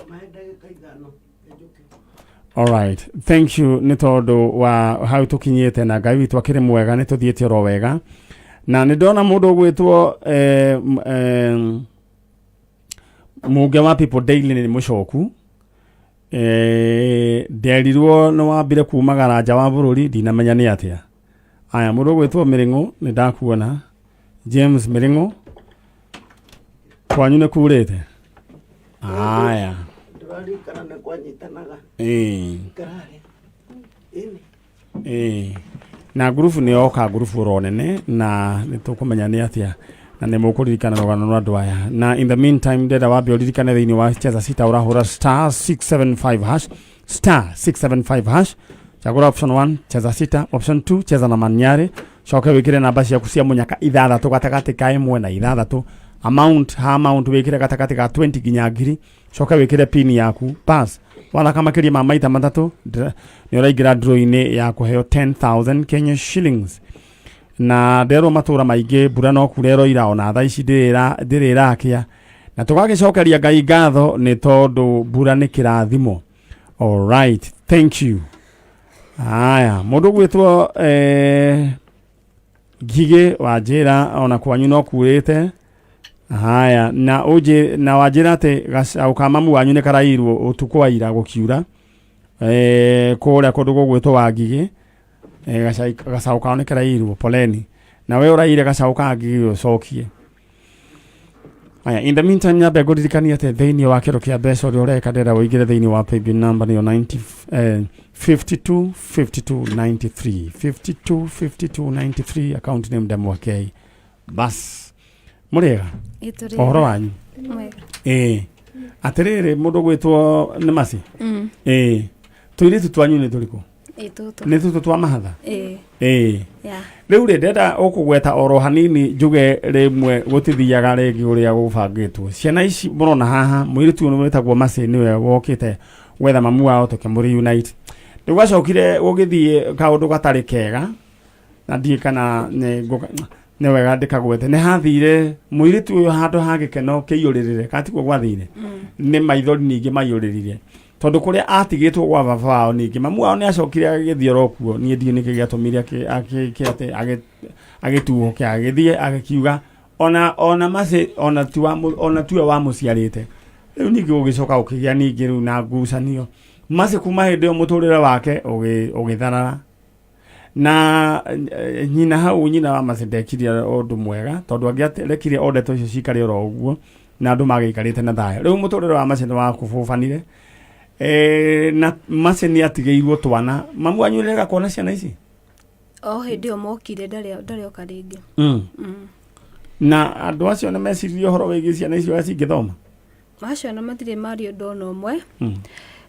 mahe ndagĩka 5 njoke. All right. Thank you nĩ tondũ wa hau tũkinyĩte na Ngai witũ akĩrĩ mwega, nĩ tũthiĩte oro wega. Na nĩ ndona mũndũ ũgwĩtwo Mũnge wa People Daily nĩ mũcoku. Nderirwo nĩ wambire kumagara nja wa bũrũri, ndinamenya nĩ atĩa. Aya, mũndũ ũgwĩtwo Mĩrĩng'ũ nĩ ndakuona. James Mĩrĩng'ũ, kwanyu nĩ kurĩte? Aya. Ndĩraririkana nĩ kwanyitanaga. Ngararĩ. Ĩni. Na ngurubu nĩ yoka, ngurubu oro nene, na nĩ tũkũmenya nĩ atĩa na nĩ mũkũririkana rũgano rwa andũ aya. Na in the meantime ndĩrenda wambe ũririkane thĩinĩ wa Cheza Sita ũrahũra star 675 hash, star 675 hash, chagũra option 1 Cheza Sita, option 2 Cheza na Manyare, coke wĩkĩre namba ciaku cia mũnyaka ithathatũ gatagatĩ ka 1 na 6, amount ha amount wĩkĩre gatagatĩ ka 20 nginya 1000, coke wĩkĩre pin yaku. Pass wathaka makĩria ma maita matatũ, nĩ ũraingĩra draw-inĩ ya kũheo 10,000 Kenya shillings. Na nderwo matũra maingĩ mbura no kura ĩroira ona thaa ici ndĩrĩ ĩrakĩa, na tũgagĩcokeria Ngai ngatho nĩ tondũ mbura nĩ kĩrathimo. All right, thank you. Aya, mũndũ gwĩtwo Ngigĩ wa njĩra, ona kwanyu no kurĩte. Haya, na ũnjĩ na wanjĩra atĩ gacaũ ka mamu wanyu nĩ karairwo ũtukũ wa ira gũkiura kũrĩa kũndũ gũgwĩtwo wa Ngigĩ. Gacaũ kao nĩ karairwo, poleni. Na we ũraire gacaũ ka Ngigĩ ũcokie. Aya, in the meantime nyambe ngũririkanie atĩ thĩinĩ wa kĩro kĩa mbeca ũrĩa ũreka, ndĩrenda ũingĩre thĩinĩ wa paybill number nĩyo 90 52 52 93, 52 52 93, account name Ndemwa K. Bas, mũrĩega? Ĩ, tũrĩ Ũhoro wanyu? Mwega. Ĩĩ, atĩrĩrĩ, mũndũ gwĩtwo nĩ Maci. Ĩĩ, tũirĩtu twanyu nĩ tũrĩkũ? Ĩ, tũtũ. Nĩ tũtũ twa mahatha? Ĩ. Ĩĩ. Ya. Rĩu rĩ, ndĩrenda ũkũgweta oro hanini njuge rĩmwe gũtithiaga rĩngĩ ũrĩa gũbangĩtwo. Ciana ici mũrona haha, mũirĩtu ũyũ wĩtagwo Mercy nĩwe wokĩte gwetha mamu wao tũkĩmũ reunite. Rĩu gwacokire gũgĩthiĩ kaũndũ gatarĩ kega na ndiĩ kana nĩ wega ndĩkagwete. Nĩ hathire mũirĩtu ũyũ handũ ha gĩkeno kĩiyũrĩrĩre, kana tiguo gwathire? Nĩ maithori ningĩ maiyũrĩrire, tondũ kũrĩa atigĩtwo gwa baba wao, ningĩ mamu wao nĩ acokire agĩthiĩ oro kuo. Niĩ ndiũ nĩkĩ gĩatũmire agĩtuhũke agĩthiĩ agĩkiuga ona Mercy ona ti wa ona tiwe wamũciarĩte. Rĩu ningĩ gũgĩcoka gũkĩgĩa ningĩ rĩu na ngucanio. Mercy kuma hĩndĩ ĩyo mũtũrĩre wake ũgĩtharara. Na nyina hau, nyina wa Mercy ndekire ũndũ mwega, tondũ angĩarekire o ndeto icio cikare oro ũguo na andũ magĩikarĩte na thayũ. Rĩu mũtũrĩre wa Mercy nĩ wakũbũbanire. Na Mercy nĩ atigĩirwo twana. Mamu wanyu nĩarega kuona ciana ici? O hĩndĩ ĩyo mokire, ndarĩ oka rĩngĩ. Na andũ acio nĩ meciririe ũhoro wĩgiĩ ciana icio ũrĩa cingĩthoma? Acio ona matirĩ maria ũndũ ona ũmwe,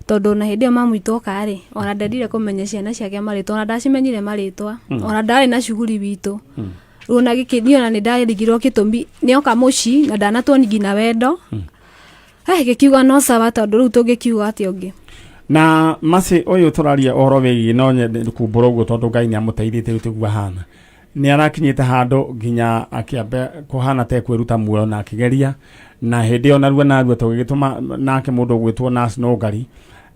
tondũ ona hĩndĩ ĩyo mamu oka rĩ, ona ndendire kũmenya ciana ciake marĩtwa, ona ndacimenyire marĩtwa. Ona ndarĩ na cuguri witũ. Rĩu ona gĩkĩ niĩ ona nĩ ndarigirwo gĩtũmi nĩoka mũciĩ na ndanatuoni nginya wendo. Gĩkiuga no sawa, tondũ rĩu tũngĩkiuga atĩa ũngĩ? Na Mercy ũyũ tũraria ũhoro wĩgiĩ, no nyende kumbũra ũguo tondũ Ngai nĩ amũteithĩtie rĩu tiguo ahana. Nĩ arakinyĩte handũ nginya akĩamba kũhana ta ekwĩruta muoyo na akĩgeria na hĩndĩ ĩyo narua narua tũgĩgĩtũma nake mũndũ ũgwĩtwo Nas Nũngari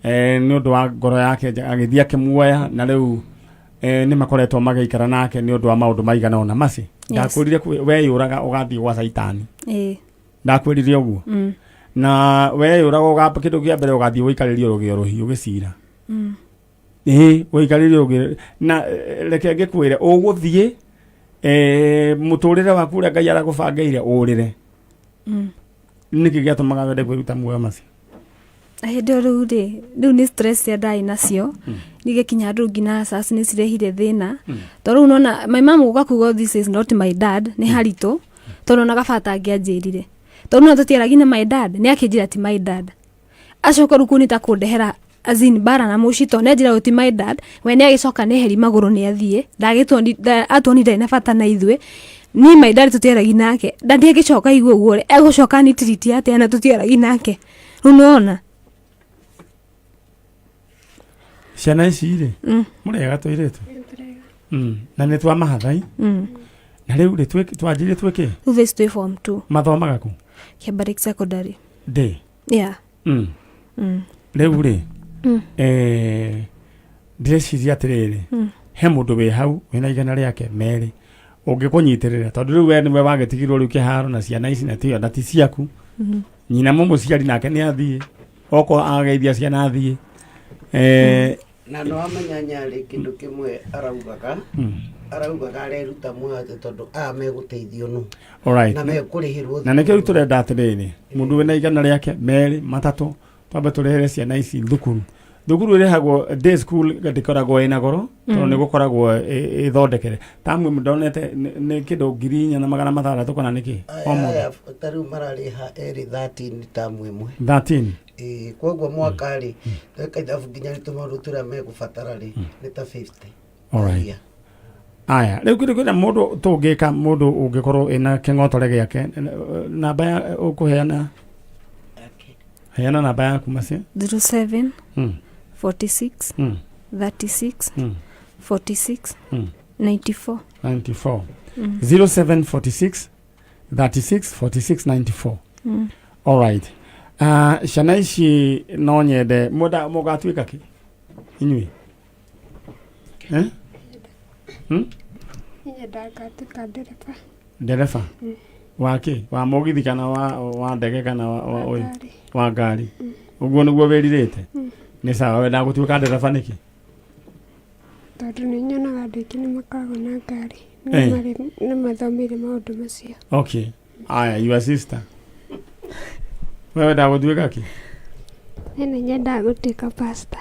nĩ ũndũ wa ngoro yake njega, agĩthiĩ akĩmuoya na rĩu nĩ makoretwo magĩikara nake nĩ ũndũ wa maũndũ maigana ũna maci. Ndakwĩrire weyũraga ũgathiĩ gwa caitani. Ndakwĩrire ũguo. Na weyũraga ũgamba kĩndũ kĩa mbere ũgathiĩ ũikarĩrie rũgĩo rũhiũ gĩcira. Ĩĩ, ũikarĩrie rũgĩo na reke ngĩkwĩre ũgũthiĩ mũtũrĩre waku ũrĩa Ngai arakũbangĩire ũrĩre. Nĩkĩ gĩatũmaga wende kwĩruta muoyo macio? Hĩndĩ ĩyo rĩu rĩ, rĩu nĩ stress cia ndarĩ nacio. Nigĩkinya handũ nginya asas nĩ cirehire thĩna. Tondũ rĩu nona my mom gũka kuga this is not my dad nĩ haritũ. Tondũ onaga bata angĩanjĩrire. Tondũ no tũtiaragia na my dad, nĩ akĩnjĩra ti my dad. Acoka rĩu kũu nĩ ta kũndehera as in mbara na mũciĩ tondũ nĩ anjĩra ũyũ ti my dad. We nĩ agĩcoka nĩ eheri magũrũ nĩ athiĩ. Ndagĩtuoni, atuoni ndarĩ na bata na ithuĩ. Niĩ my dad tũtiaragia nake. Daddy agĩcoka aigue ũguo rĩ, egũcoka ani treat atĩa na tũtiaragia nake. Rĩu nĩ wona? Ciana ici rĩ, mũrĩega tũirĩtu? Na nĩ twa mahathai. Na rĩu rĩ, twanjirie twĩkĩ? Rĩu thaa ici twĩ form 2. Mathomaga kũ? Kĩambarĩk Secondary. Ndĩ. Yeah. Rĩu rĩ, ndĩreciria atĩrĩrĩ, he mũndũ wĩ hau wĩna igana rĩake merĩ ũngĩkũnyitĩrĩra, tondũ rĩu we nĩwe wagĩtigirwo rĩu kĩharo na ciana ici na tiyo na ti ciaku. Nyina mũmũciari nake nĩ athiĩ, okorwo ageithia ciana athiĩ. Na nĩ wamenya nyarĩ kĩndũ kĩmwe araugaga, araugaga areruta muoyo atĩ tondũ aya megũteithio nũ? Alright. Na mekũrĩhĩrwo. Na nĩkĩo rĩu tũrenda atĩrĩrĩ, mũndũ wĩna igana rĩake merĩ matatũ, twambe tũrehere ciana ici thukuru. Thukuru ĩrĩhagwo day school ndĩkoragwo ĩna goro, tondũ nĩ gũkoragwo ĩthondekere. Tamu ĩmwe ndonete nĩ kĩndũ 4600 kana nĩkĩ? O mũndũ. Aya ta rĩu mararĩha erĩ 13 tamu ĩmwe. 13. Ĩĩ, koguo mwaka rĩ, tweka ithabu nginya nĩ tũmaũndũ tũrĩa megũbatara rĩ, nĩ ta 50. Alright. Yeah. Aya, rĩu kĩndũ kĩrĩa mũndũ tũngĩka, mũndũ ũngĩkorwo ĩna kĩng'otore gĩake, namba ya ũkũheana, heana namba yaku macio. 07 46 36 46 94. 94. 0746 36 46 94. Alright. Ciana ici no nyende mwenda mũgatuĩka kĩ inyuĩ? Eh? Nyendaga ngatuĩka ndereba. Ndereba wa kĩ? Wa mũgithi kana wa ndege kana wa ũyũ? Ngari. Wa ngari. Ũguo nĩguo wĩrirĩte? Nĩ sawa. Wendaga gũtuĩka ndereba nĩkĩ? Tondũ nĩ nyonaga andũ aingĩ nĩ makoragwo na ngari. Nĩ mathomeire maũndũ macio. Okay. Aya, your sister. Wewe wendaga gũtuĩka kĩ? Niĩ nĩ nyendaga gũtuĩka pastor.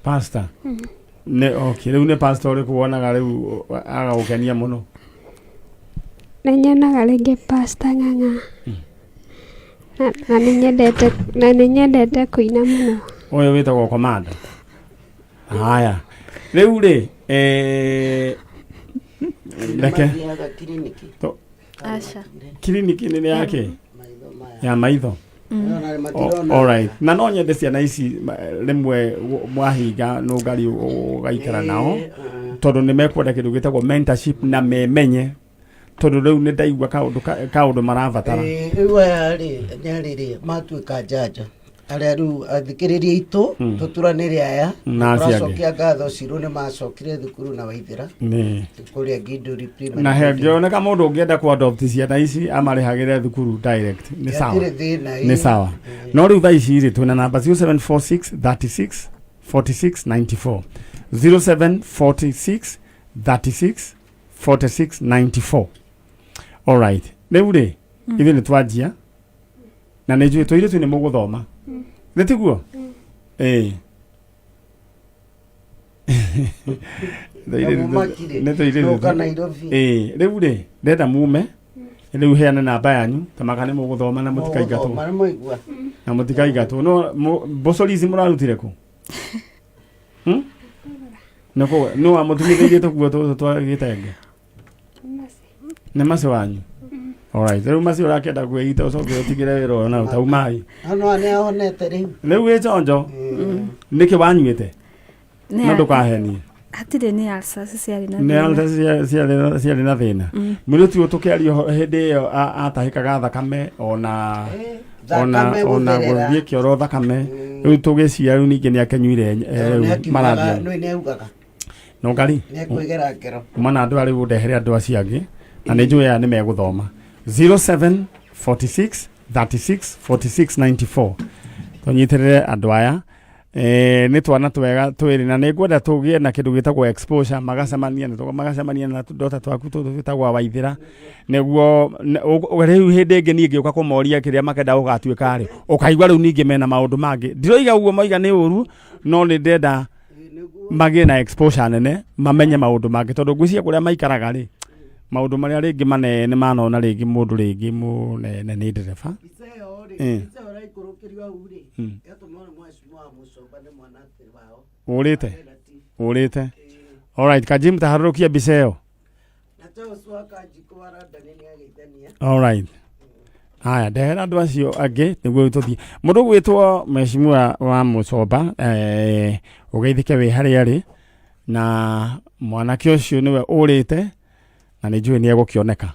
Pastor? Nĩ okay, rĩu nĩ pastor ũrĩkũ wonaga rĩu agagũkenia mũno? Nĩ nyonaga rĩngĩ pastor Ng'ang'a. Na nĩ nyendete, na nĩ nyendete kũina mũno. Ũyũ wĩtagwo Commander. Haya. Rĩu rĩ, reke Mathiaga kiriniki. Aca. Kiriniki nĩ yake? Ya maitho. Nĩona matirona. Alright. Na no nyende ciana ici rĩmwe mwahinga nũngari ũgaikara nao, tondũ nĩ mekwenda kĩndũ gĩtagwo mentorship na memenye, tondũ rĩu nĩ ndaigua kaũndũ marabatara. Rĩu aya rĩ, nyarĩ rĩ, matuĩka njanja arĩa rĩu athikĩrĩria aitũ tũturanĩre aya. Na acio angĩ. Tũracokia ngatho Cirũ nĩ macokire thukuru na Waithĩra Nĩ. kũrĩa Nginduri Primary. Na hengĩoneka mũndũ ũngĩenda ku adopt ciana ici amarĩhagĩre thukuru direct nĩ sawa. Hatirĩ thĩna, Nĩ sawa. No rĩu thaa ici rĩ, twĩna namba 0746 36 46 94, 0746 36 46 94. Alright. Rĩu rĩ, ithuĩ nĩ twanjia na nĩ njũĩ tũirĩtu nĩ mũgũthoma, nĩ tiguo? Ĩĩ. Mũmakire. Nĩ tũirĩtu. Nũka Nairobi. Ĩĩ, rĩu rĩ, ndenda mume rĩu heane namba yanyu tamaka nĩ mũgũthoma na mũtikaingatwo. Mũgũthoma, nĩ mwaigua. Na mũtikaingatwo. No mbũcori ici mũrarutire kũ? Nĩ kũ? Nũ wamũtumithĩirie tũkuo tũtũ twa gĩtenge? Nĩ maci wanyu? Alright, rĩu maci ũrakĩenda kwĩita ũcoke ũtigĩre wĩra ũyũ na ũtaumai. Ano nĩ ahonete rĩu. Rĩu wĩ chonjo. Nĩkĩ wanyuĩte? No ndũkahenie. Hatirĩ, nĩ ulcers ciarĩ na Nĩ thĩna. ulcers ciarĩ na thĩna. Mũirĩtu ũyũ tũkĩaria ũhoro hĩndĩ ĩyo atahĩkaga thakame ona ona Thakame ona gũtherera. gũthiĩ kĩoro thakame. Rĩu tũgĩcia rĩu ningĩ nĩ akĩnyuire rĩu marathia. Nĩ nĩaugaga No ngari nĩ ekwĩgera ngero. Kuma na andũ arĩa rĩu ndehere andũ acio angĩ na nĩ njũĩ aya nĩ megũthoma. 07 46 36 46 94 tũnyitĩrĩre andũ aya. Nĩ twana twega twĩrĩ na nĩ ngwenda tũgĩe na kĩndũ gĩtagwo exposure, magacemania nĩ magacemania na ndota twaku tũtũ twĩtagwo waithĩra, nĩguo rĩu hĩndĩ ĩngĩ niĩ ngĩũka kũmoria kĩrĩa makenda gũgatuĩka rĩ, ũkaigua rĩu ningĩ mena maũndũ mangĩ. Ndiroiga ũguo moiga nĩ ũru, no nĩ ndĩrenda magĩe na exposure nene, mamenye maũndũ mangĩ, tondũ ngwĩciria kũrĩa maikaraga rĩ, maũndũ marĩa rĩngĩ manene manona rĩngĩ mũndũ rĩngĩ mũnene nĩ ndereba. Mbica ĩyo rĩ, mbica ĩyo ĩraikũrũkĩrio hau rĩ, yatũmwo nĩ mheshimiwa wa Mũcomba, nĩ mwana wao. Ũrĩte ũrĩte. Alright, Kajim, taharũrũkia mbica ĩyo. Na Charles wa Kanjikũ wa London nĩ ageithania. Alright, haya, ndehera andũ acio angĩ nĩguo tũthiĩ. Mũndũ gwĩtwo mheshimiwa wa Mũcomba, ũgeithĩke wĩ harĩa arĩ, na mwanake ũcio nĩwe ũrĩte na nĩ njũĩ nĩ egũkĩoneka.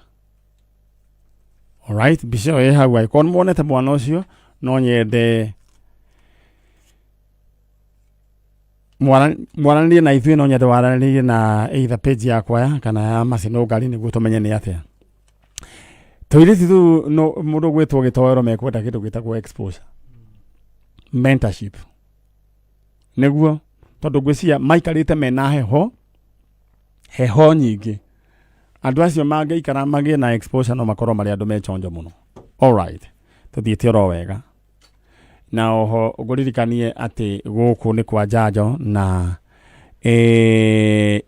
Alright, mbica ĩyo ĩ hau, angĩkorwo nĩ muonete mwana ũcio, no nyende mwaranĩrie na ithuĩ, no nyende waranĩrie na either page yakwa ya kana ya Macinũ Ngari nĩguo tũmenye nĩ atĩa. Tũirĩtu tũu no mũndũ gwĩtwo gĩtoero mekwenda kĩndũ gĩtagwo exposure, mentorship, nĩguo tondũ ngwĩciria maikarĩte mena heho heho nyingĩ. Andũ acio mangĩikara magĩe na exposure no makorwo marĩ andũ mechonjo mũno. Alright, tũthiĩte oro wega na oho ngũririkanie atĩ gũkũ nĩ kwa njanjo na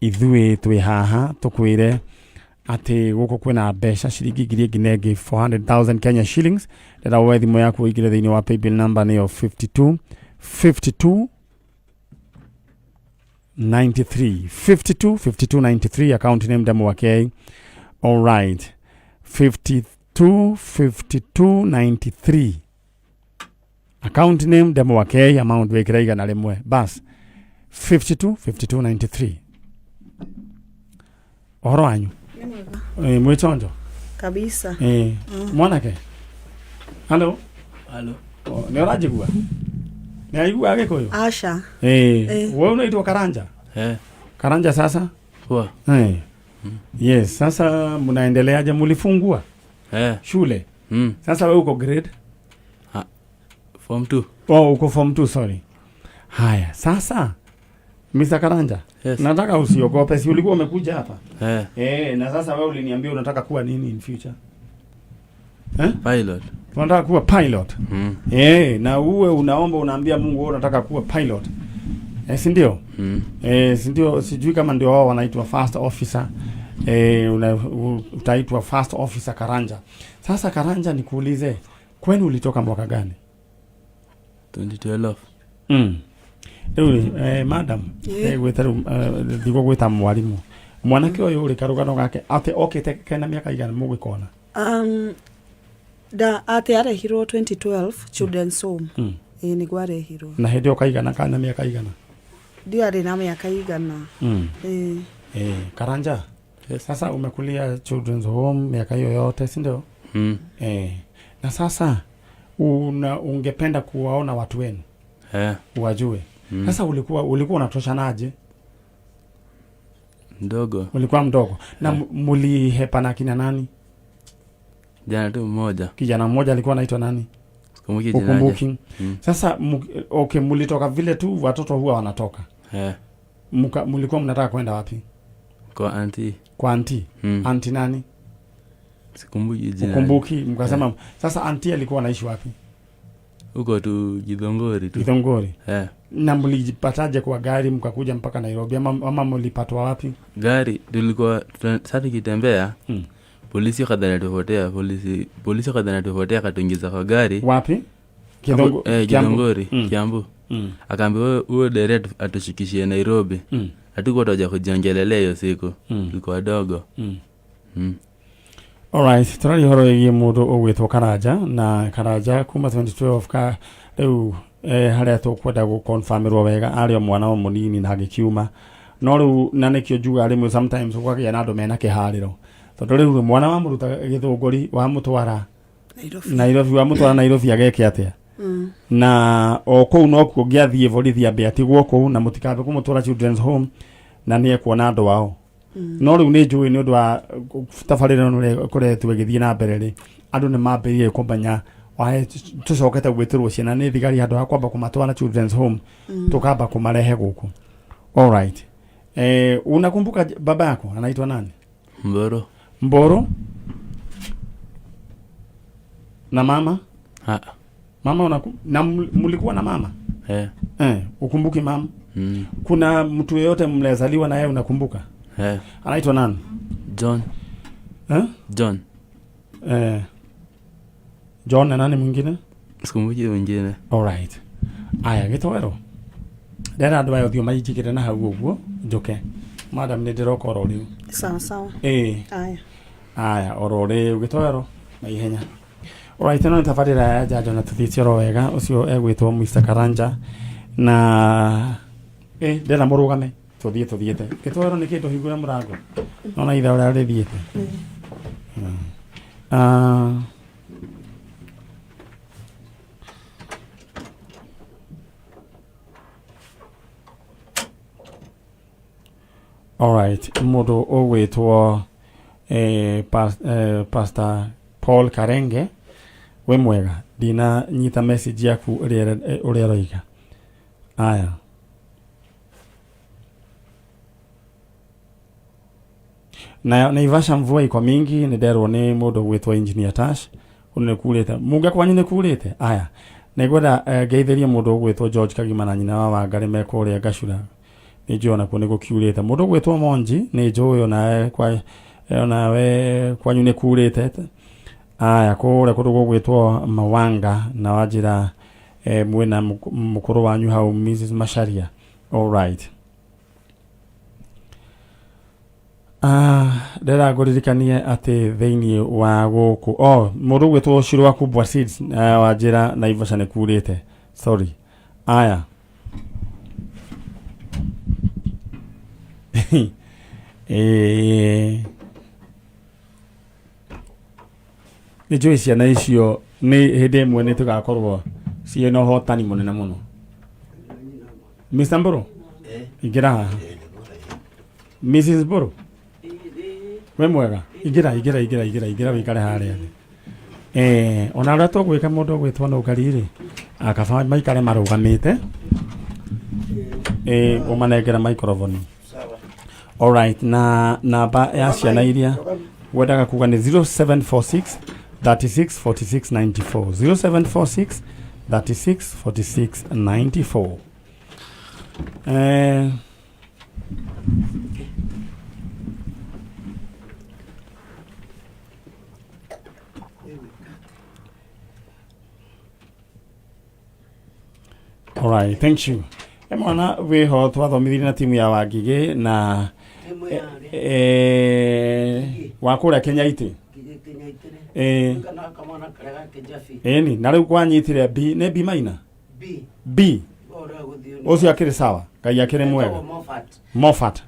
ithuĩ twĩ haha tũkwĩre atĩ gũkũ kwĩna mbeca ciringi ngiri ĩngĩ na ĩngĩ, 400,000 Kenya shillings. Rĩra woe thimũ yaku ũingĩre thĩinĩ wa paybill number, nĩyo 52 52 93, 52 52 93, account name Demo Wakei. All right, 52 52 93, account name Demo Wakei, amount wĩkĩra 100, bas, 52 52 93. Ũhoro wanyu? Nĩ mwega. Mwĩ chonjo? Kabisa. Mwanake, halo. Halo. Oh, nĩ ũranjigua? Nĩ aigua Gĩkũyũ? Aca. Wewe unaitwa Karanja? Eh. Karanja, sasa? Poa. Yes, sasa mnaendeleaje? Mulifungua shule? Sasa wewe uko grade? Ah, form 2. Oh, uko form 2, sorry. Haya, sasa Mr. Karanja, Yes. nataka usiogope, si ulikuwa umekuja hapa? Eh. Na sasa wewe uliniambia unataka kuwa nini in future? Eh? Pilot. Unataka kuwa pilot? Mm. Na uwe unaomba, unaambia Mungu wewe unataka kuwa pilot. Si ndio? Mm. Si ndio, sijui kama ndio wao wanaitwa first officer. Utaitwa first officer Karanja. Sasa Karanja, nikuulize, kwenu ulitoka mwaka gani? 2012. Rĩu madam, gwĩta rĩu ndigwo gwĩta mwarimũ. Mwanake ũyũ rĩ, karũgano gake atĩ okĩte kena mĩaka igana mũgĩkona? Da atĩ arehirwo 2012 children's home. Ĩĩ, nĩguo arehirwo. Na hĩndĩ ĩyo kaigana kana mĩaka igana? Ndiarĩ na mĩaka igana. Ĩĩ. Karanja. Yes. Sasa umekulia children's home miaka hiyo yote, si ndio? Mm. Na sasa ungependa kuwaona watu wenu? Wajue. Sasa ulikuwa unatoshanaje? Mdogo. Ulikuwa mdogo. Na mulihepa na kina nani? Kijana tu mmoja. Kijana mmoja alikuwa anaitwa nani? Sikumbuki jina yake. Ukumbuki. Sasa okay, mulitoka vile tu watoto huwa wanatoka. Mulikuwa mnataka kwenda wapi? Kwa auntie. Kwa auntie. Auntie nani? Sikumbuki jina. Ukumbuki, mkasema sasa auntie alikuwa anaishi wapi? Huko tu Githongori tu. Githongori. Na mlijipataje kwa gari mkakuja mpaka Nairobi ama mlipatwa wapi? Gari tulikuwa sasa tukitembea. Polisi wakadhani tupotea, polisi wakadhani tupotea, akatuingiza kwa gari. Wapi? Kiambu. Githongori, Kiambu. Akaambia huyo dereva atushikishie Nairobi. Hatukuwa tunaja kujiongelelea hiyo siku. Tulikuwa wadogo. Alright, tũraria ũhoro wĩgiĩ mũndũ ũgwĩtwo Karanja, na Karanja kuma 2012 ka rĩu harĩa tũkwenda gũconfirmĩrwo wega arĩ o mwana o mũnini na agĩkiuma No rĩu na nĩkĩo njugaga rĩmwe sometimes ũkagĩa na andũ mena kĩharĩro, tondũ rĩu mwana wamũruta Gĩthũngũri wamũtwara Nairobi. Nairobi, wamũtwara Nairobi ageke atĩa? Na o kũu nokuo ngĩathiĩ borithi ambe atigwo kũu na mũtikambe kũmũtwara children's home na nĩ ekuona andũ ao. No rĩu nĩ njũĩ nĩ ũndũ wa tabarĩra ĩno ũrĩa ĩkoretwo ĩgĩthiĩ na mbere rĩ, andũ nĩ mambĩrĩirie kũmenya wae tũcokete gwĩtĩrwo ciana nĩ thigari handũ ha kwamba kũmatwara children's home, tũkamba kũmarehe gũkũ. Alright, unakumbuka baba yako anaitwa nani? Mboro. Mboro. Na mama? Ha. Mama na mlikuwa na mama? Eh. Ukumbuki mama? Mm. Kuna mtu yeyote mlezaliwa na yeye unakumbuka? Eh. Anaitwa nani? John. Eh? John. John na nani mwingine? Sikumbuki mwingine. Alright. Aya, gĩtoero. Ndĩrenda andũ aya ũthiũ mainjigĩre na hau ũguo njoke. Madam, nĩ ndĩroka oro rĩu. Sawa sawa. Aya. Aya, oro rĩu gĩtoero na ihenya. Alright, ĩno nĩ tabarĩra ya njanjo na tũthiĩte oro wega. Ũcio egwĩtwo Mr. Karanja na ndĩrenda mũrũgame tũthiĩ tũthiĩte. Gĩtoero nĩ kĩndũ hingũre mũrango. Nona ithaa ũrĩa rĩthiĩte. Ah, alright, mũndũ ũgwĩtwo Pastor Paul Karenge, wĩ mwega, ndinanyita message yaku ũrĩa ũrĩa ũroiga. Aya, na Naivasha mvua iko mingi, nĩ nderwo nĩ mũndũ ũgwĩtwo Engineer Tash kũu nĩ kurĩte. Munga kwanyu nĩ kurĩte? Aya, nĩngwenda ngeithĩrie mũndũ ũgwĩtwo George Kagima na nyina wa Wangari me kũrĩa Gacura, nĩ njũĩ onakuo nĩ gũkiurĩte. Mũndũ ũgwĩtwo Monji, nĩ njũĩ onawe kwa onawe kwanyu nĩ kurĩte. Aya, kũrĩa kũndũ gũgwĩtwo Mawanga na wanjĩra mwĩna mũkũrũ wanyu hau Mrs Macharia. Alright. Ah, ndĩrenda ngũririkanie atĩ thĩinĩ wa gũkũ oh, mũndũ ũgwĩtwo Shirwa Kubwa Seeds wanjĩra Naivasha nĩ kurĩte, sorry. Aya, nĩ njũĩ ciana icio nĩ hĩndĩ ĩmwe nĩ tũgakorwo ciĩna ũhotani mũnene mũno. Mr. Mburu, ingĩra haha. Mrs. Mburu, wĩ mwega, ingĩra ingĩra ingĩra ingĩra ingĩra wĩikare harĩa thĩ. Ona ũrĩa tũgwĩka mũndũ ũgwĩtwo Nũngari rĩ, akaba maikare marũgamĩte, ũmanengere microphone. Alright, na namba ya ciana iria wendaga kuga nĩ 0746 36 46 94, 0746 36 46 94. Alright, thank you. E mwana wĩho twathomithirie na timu ya Wangigĩ na wa kũrĩa Kenya itĩ. Ĩni na rĩu kwanyitire B, nĩ B maina B, ũcio akĩrĩ sawa, Ngai akĩrĩ mwega. Moffat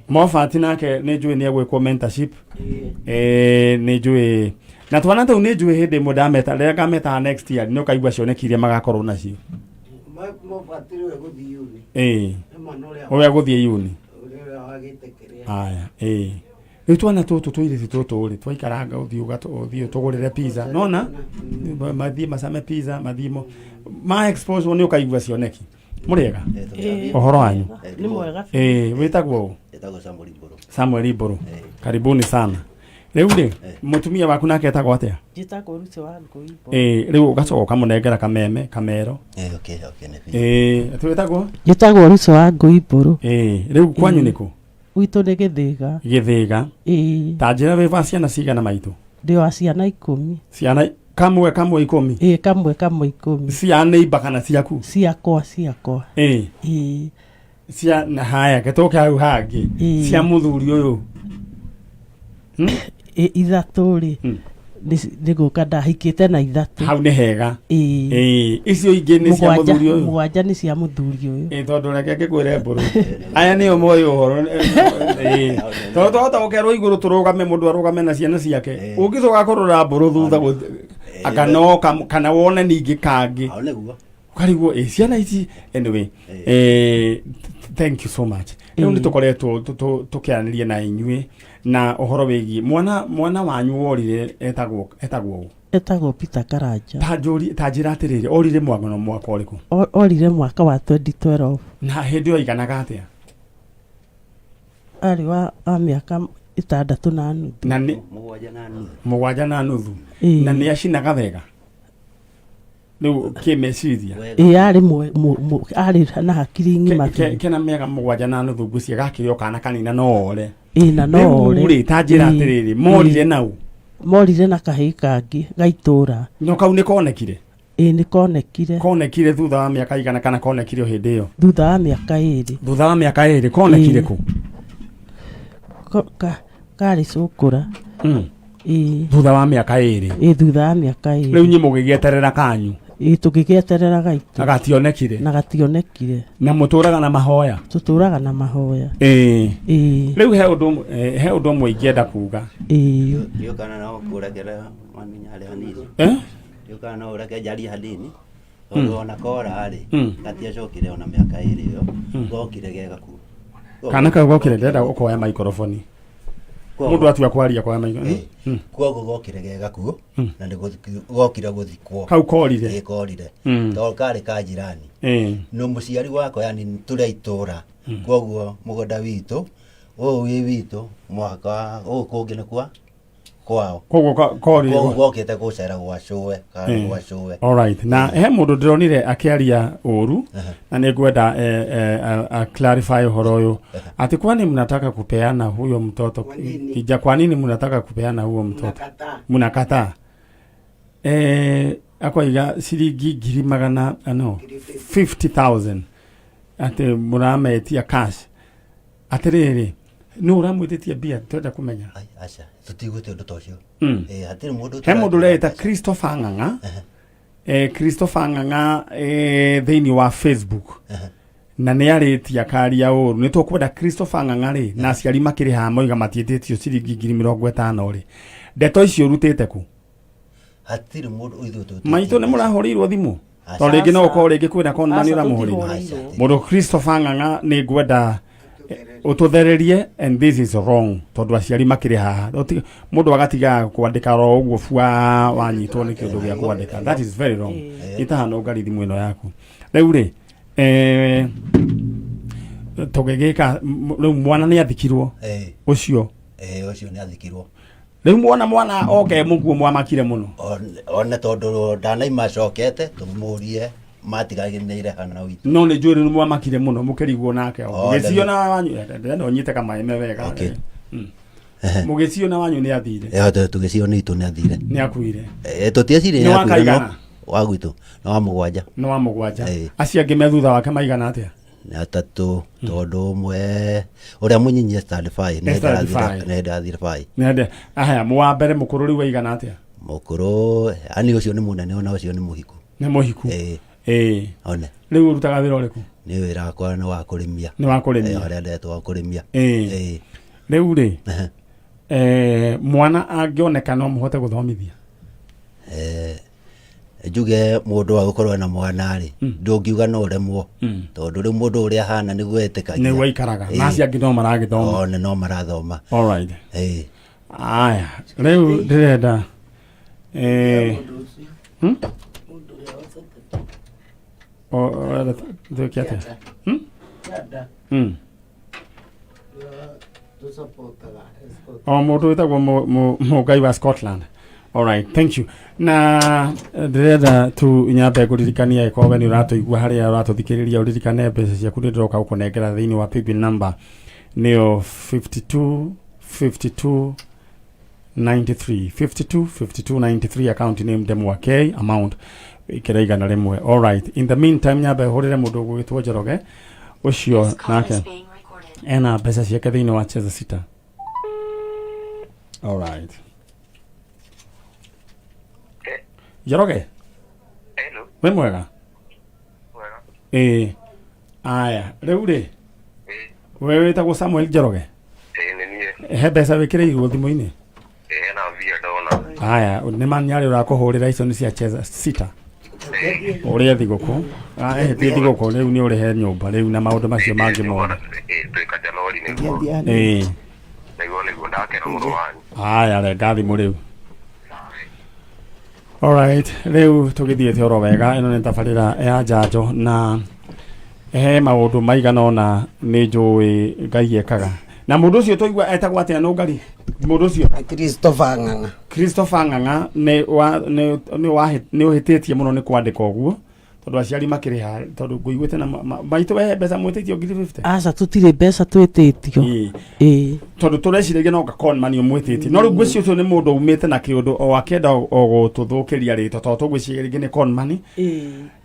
Moffat nake nĩ njũĩ nĩ egwĩkwo mentorship. Nĩ njũĩ na twana tũu nĩ njũĩ hĩndĩ ĩmwe ndameta, rĩrĩa ngameta next year nĩ ũkaigua cioneki iria magakorwo nacio. Ũrĩa gũthiĩ uni. Aya, rĩu twana tũtũ tũirĩtu tũtũ rĩ, twaikaranga ũthiĩ ũthiĩ ũtũgũrĩre pizza, nona mathiĩ macame pizza, mathiĩ mo ma expose nĩ ũkaigua cioneki. Mũrĩega? Ũhoro wanyu? Nĩ mwega. Wĩtagwo ũ? Etagwo Samuel Mburu. Samuel Mburu, karibuni sana. Rĩu rĩ, mũtumia waku nake etagwo atĩa? Njĩtagwo Ruth wa Ngũi Mbũrũ. Rĩu ũgacoka ũkamũnengera kameme kamero. Okay, nĩ Atĩ wĩtagwo? Njĩtagwo Ruth wa Ngũi Mbũrũ. Rĩu kwanyu nĩkũ? Gwitũ nĩ Gĩthĩga. Gĩthĩga. Ta njĩra wĩ wa ciana cigana maitũ? Ndĩ wa ciana 10. Ciana kamwe kamwe 10? Kamwe kamwe 10. Cia neighbor kana ciaku? Ciakwa, ciakwa. Cia na haya gĩtũke hau hangĩ. Cia mũthuri ũyũ. 3 rĩ. Nĩ gũka ndahikĩte na ithatũ. Hau nĩ hega. Ĩĩ. Ĩĩ, icio ingĩ nĩ cia Mũgwanja- mũthuri ũyũ. Mũgwanja nĩ cia mũthuri ũyũ. Ĩĩ, tondũ reke ngĩkwĩre mbũrũ aya nĩo moĩ ũhoro. Ĩĩ. Tondũ twahota gũkerwo igũrũ tũrũgame, mũndũ arũgame na ciana ciake, ũngĩcoka kũrora mbũrũ thutha anga no kana wone ningĩ kangĩ. Hau nĩguo. Ũkarigwo ĩ ciana ici. Anyway, thank you so much. Rĩu nĩ tũkoretwo tũkĩaranĩria na inyuĩ na ũhoro wĩgiĩ mwana wanyu worire, etagwo ũ? Etagwo Peter Karanja. Ta njũri, ta njĩra atĩrĩrĩ, orire mwaka ũrĩkũ? Orire mwaka wa 2012. Na hĩndĩ ĩyo aiganaga atĩa? Arĩ wa mĩaka 6.5. Na nĩ 7.5. 7.5. Ĩĩ. Na nĩ acinaga wega rĩu kĩmeciria? Ĩĩ, arĩ arĩ na hakiri ng'ima biũ. Kena mĩaka 7.5, ngwĩciria gakĩrĩ o kana kanina no ore. Ĩĩ, na no Rĩu ore. rĩ, ta njĩra atĩrĩrĩ, morire nau? Morire na kahĩĩ kangĩ ga itũra. No kau nĩ konekire? Ĩĩ, nĩ konekire. Konekire thutha wa mĩaka igana kana konekire o hĩndĩ ĩyo? Thutha wa mĩaka 2. Thutha wa mĩaka 2 konekire? Ĩĩ. Kũ? Karĩ cũkũra. Ĩĩ. Thutha wa mĩaka 2? Ĩĩ, thutha wa mĩaka 2. Rĩu inyuĩ mũgĩgĩeterera kanyu? Ĩĩ, tũgĩgĩeterera gaitũ. Na gationekire? Na gationekire. Na mũtũraga na mahoya? Tũtũraga na mahoya. Ĩĩ. Ĩĩ. Rĩu he ũndũ ũmwe ingĩenda kuga. Ĩĩ. Ndiũkana no kũrekera mami nyarĩ hanini. Eh? Ndiũkana no ũreke njarie hanini. Tondũ ona kora rĩ, gatiacokire ona mĩaka 2 ĩyo, gokire ge gakuũ. Kana kau gokire, ndĩrenda ũkoya maikoroboni. Mũndũ atua kwaria koya maikoroboni. Koguo gokire ge gakuũ na nĩ gokire gũthikwo. Kau korire? Ĩĩ, korire. Tondũ karĩ ka jirani. No mũciari wakwa, yani tũrĩ a itũra. Koguo mũgũnda witũ ũyũ wĩ witũ, mũhaka ũyũ kũngĩ nĩ kwa kwao. Koguo korire. Koguo gokĩte gũcera gwa cũwe, karĩ gwa cũwe. Alright. Na he mũndũ ndĩronire akĩaria ũru na nĩ ngwenda clarify ũhoro ũyũ, atĩ kwani mnataka kupeana huyo mtoto kija, kwa nini mnataka kupeana huyo mtoto, mnakataa? Akoiga ciringi ngiri magana, no 50,000 atĩ mũrametia cash. Atĩrĩrĩ, nũ ũramwĩtĩtie mbia? Twenda kũmenya. Aca, tũtigwĩte ũndũ ta ũcio. Hatirĩ mũndũ. He mũndũ ũreĩta Christopher Ng'ang'a, Christopher Ng'ang'a, thĩinĩ wa Facebook, na nĩ arĩtie akaria ũru. Nĩ tũkwenda Christopher Ng'ang'a rĩ na aciari makĩrĩ haha moiga matiĩtĩtio ciringi 50,000 rĩ, ndeto icio ũrutĩte kũ? Hatirĩ mũndũ ithuĩ tũtĩtie. Maitũ nĩ mũrahũrĩirwo thimũ? Aca. Tondũ rĩngĩ no ũkorwo rĩngĩ kwĩna conman Aca, ũramũhũrĩire. tũtihũrĩirwo. Mũndũ Christopher Ng'ang'a, nĩ ngwenda ũtũthererie, and this is wrong, tondũ aciari makĩrĩ haha. Mũndũ agatiga kwandĩka ro ũguo bua wanyitwo nĩ kĩũndũ gĩa kwandĩka. That is very wrong. Ĩtahano ngari thimũ ĩno yaku rĩu rĩ, tũgĩgĩka rĩu mwana nĩ athikirwo? Ũcio? Ĩĩ, ũcio nĩ athikirwo. Rĩu mwana oke mũguo mwamakire mũno? One tondũ ndanaima acokete tũmũrie matiganĩire hana witũ. No nĩ njũĩ rĩu mwamakire mũno mũkĩrigwo nake. Oh, mũgĩcio na wanyu, ndĩrenda ũnyite kamaĩ me wega. Okay. Mũgĩcio na wanyu nĩ athire? Tũgĩcio nĩ itũ nĩ athire. Nĩ akuire? Tũtiecire. Nĩ wa kaigana? Wa gwitũ nĩ wa mũgwanja. Nĩ wa mũgwanja. Acio angĩ me thutha wake maigana atĩa? Nĩ atatũ, tondũ ũmwe ũrĩa mũnyinyi standard five nĩ Nĩ standard ndathire. five. Nĩ ndathire five. Nĩ aya wa mbere mũkũrũ rĩu aigana atĩa? Mũkũrũ ani ũcio nĩ mũnene, ona ũcio nĩ mũhiku. Nĩ mũhiku? Ĩĩ. Ĩĩ. One. Rĩu ũrutaga wĩra ũrĩkũ? Nĩ wĩra wakwa nĩ wa kũrĩmia. Nĩ wa kũrĩmia. Ĩĩ, ũrĩa ndetwo wa kũrĩmia. Ĩĩ. Ĩĩ. Rĩu rĩ, mwana angĩoneka no mũhote gũthomithia? Njuge mũndũ wa gũkorwo na mwana rĩ, ndũngiuga no ũremwo, tondũ rĩu mũndũ ũrĩa ahana nĩguo etĩkagia. Nĩguo aikaraga. Na acio angĩ no maragĩthoma? One no marathoma. Alright. Ĩĩ. Aya, rĩu ndĩrenda Ũrenda twĩke atĩa? O mũndũ wĩtagwo mũngai wa Scotland. Alright, thank you. Na ndĩrenda tu nyambe ngũririkanie, angĩkorwo we nĩ ũratũigua harĩa ũratũthikĩrĩria, ũririkane mbeca ciaku nĩ ndĩroka gũkũnengera thĩinĩ wa paybill number nĩyo 52 52 93, 52 52 93, account name Ndemwa K, amount ikĩra 100. Alright, in the meantime nyambe hũrĩre mũndũ ũgwĩtwo Njoroge, ũcio nake ena mbeca ciake thĩinĩ wa Cheza Sita. Alright. Njoroge wĩ mwega ĩĩ aya rĩu rĩ we wĩtagwo Samuel Njoroge Ĩĩ nĩ niĩ. he mbeca wĩkĩrĩirwo thimũ-inĩ Ĩĩ hena mbia ndona. aya nĩ manyarĩ ũrakũhũrĩra icio nĩ cia cheza sita ũrĩe thigũkũ Ah, eh, ti thigũkũ rĩu nĩ ũrĩhe nyũmba rĩu na maũndũ macio mangĩ mothe Ĩĩ twĩ Kajanori nĩguo. ĩĩ Nĩguo nĩguo ndakena mũno wanyu. aya renga thimũ rĩu Alright, rĩu tũgĩthiĩte oro wega ĩno nĩ tabarĩra ya njanjo na he maũndũ maigana ũna nĩ njũĩ Ngai ekaga na mũndũ ũcio twaigua etagwo atĩa nũngari mũndũ ũcio Christopher Ng'ang'a Christopher Ng'ang'a nĩ wa nĩ nĩ wa nĩ ũhĩtĩtie mũno nĩ kwandĩka ũguo tondũ aciari makĩrĩha tondũ ngũiguĩte na ma- ma- maitũ we mbeca mwĩtĩtio ngiri 50 aca tũtirĩ mbeca twĩtĩtio ĩĩ tondũ tũreciragia no gakonmani ũmwĩtĩtie no rĩu ngwĩciria ũcio nĩ mũndũ umĩte na kĩũndũ o akĩenda o gũtũthũkĩria rĩtwa tondũ tũgwĩciria rĩngĩ nĩ conman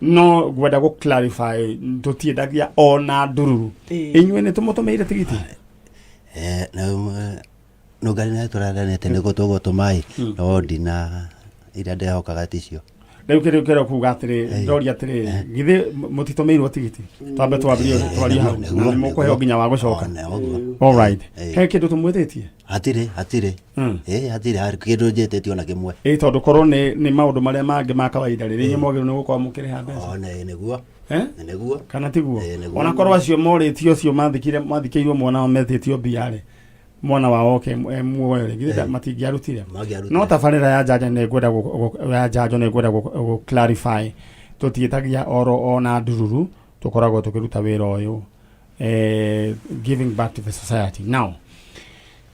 no ngwenda gũ clarify tũtiendagia ona ndururu Ĩĩ. inyuĩ nĩ tũmũtũmĩire tigiti Eh, no ngari nayo tũraranĩte nĩguo tũgũtũma ĩ no ndina iria ndehokaga ticio rĩu kĩrĩ kĩrĩ kuga atĩrĩ ndoria atĩrĩ githĩ mũtitũmĩirwo tigiti twambe twambie twarie hau na nĩ mũkũheo nginya wa gũcoka alright he kĩndũ tũmwĩtĩtie hatirĩ hatirĩ ĩ hatirĩ harĩ kĩndũ njĩtĩtio na kĩmwe ĩ tondũ korwo nĩ nĩ maũndũ marĩa mangĩ ma kawaida rĩrĩ inyuĩ mwagĩrĩirwo nĩ gũkorwo mũkĩrĩha mbeca ona ĩ nĩguo Eh? nĩguo kana tiguo nĩguo. ona korwo acio morĩtio acio mathikire mathikĩirwo mwana wao metĩtio mbia rĩ mwana wao oke e muoyo rĩ githĩ matingĩarutire Mangĩarutire. no tabarĩra ya njanjo nĩ ngwenda ya njanjo nĩ ngwenda gũ clarify tũtiĩtagia oro ona ndururu tũkoragwo tũkĩruta wĩra ũyũ eh, giving back to the society now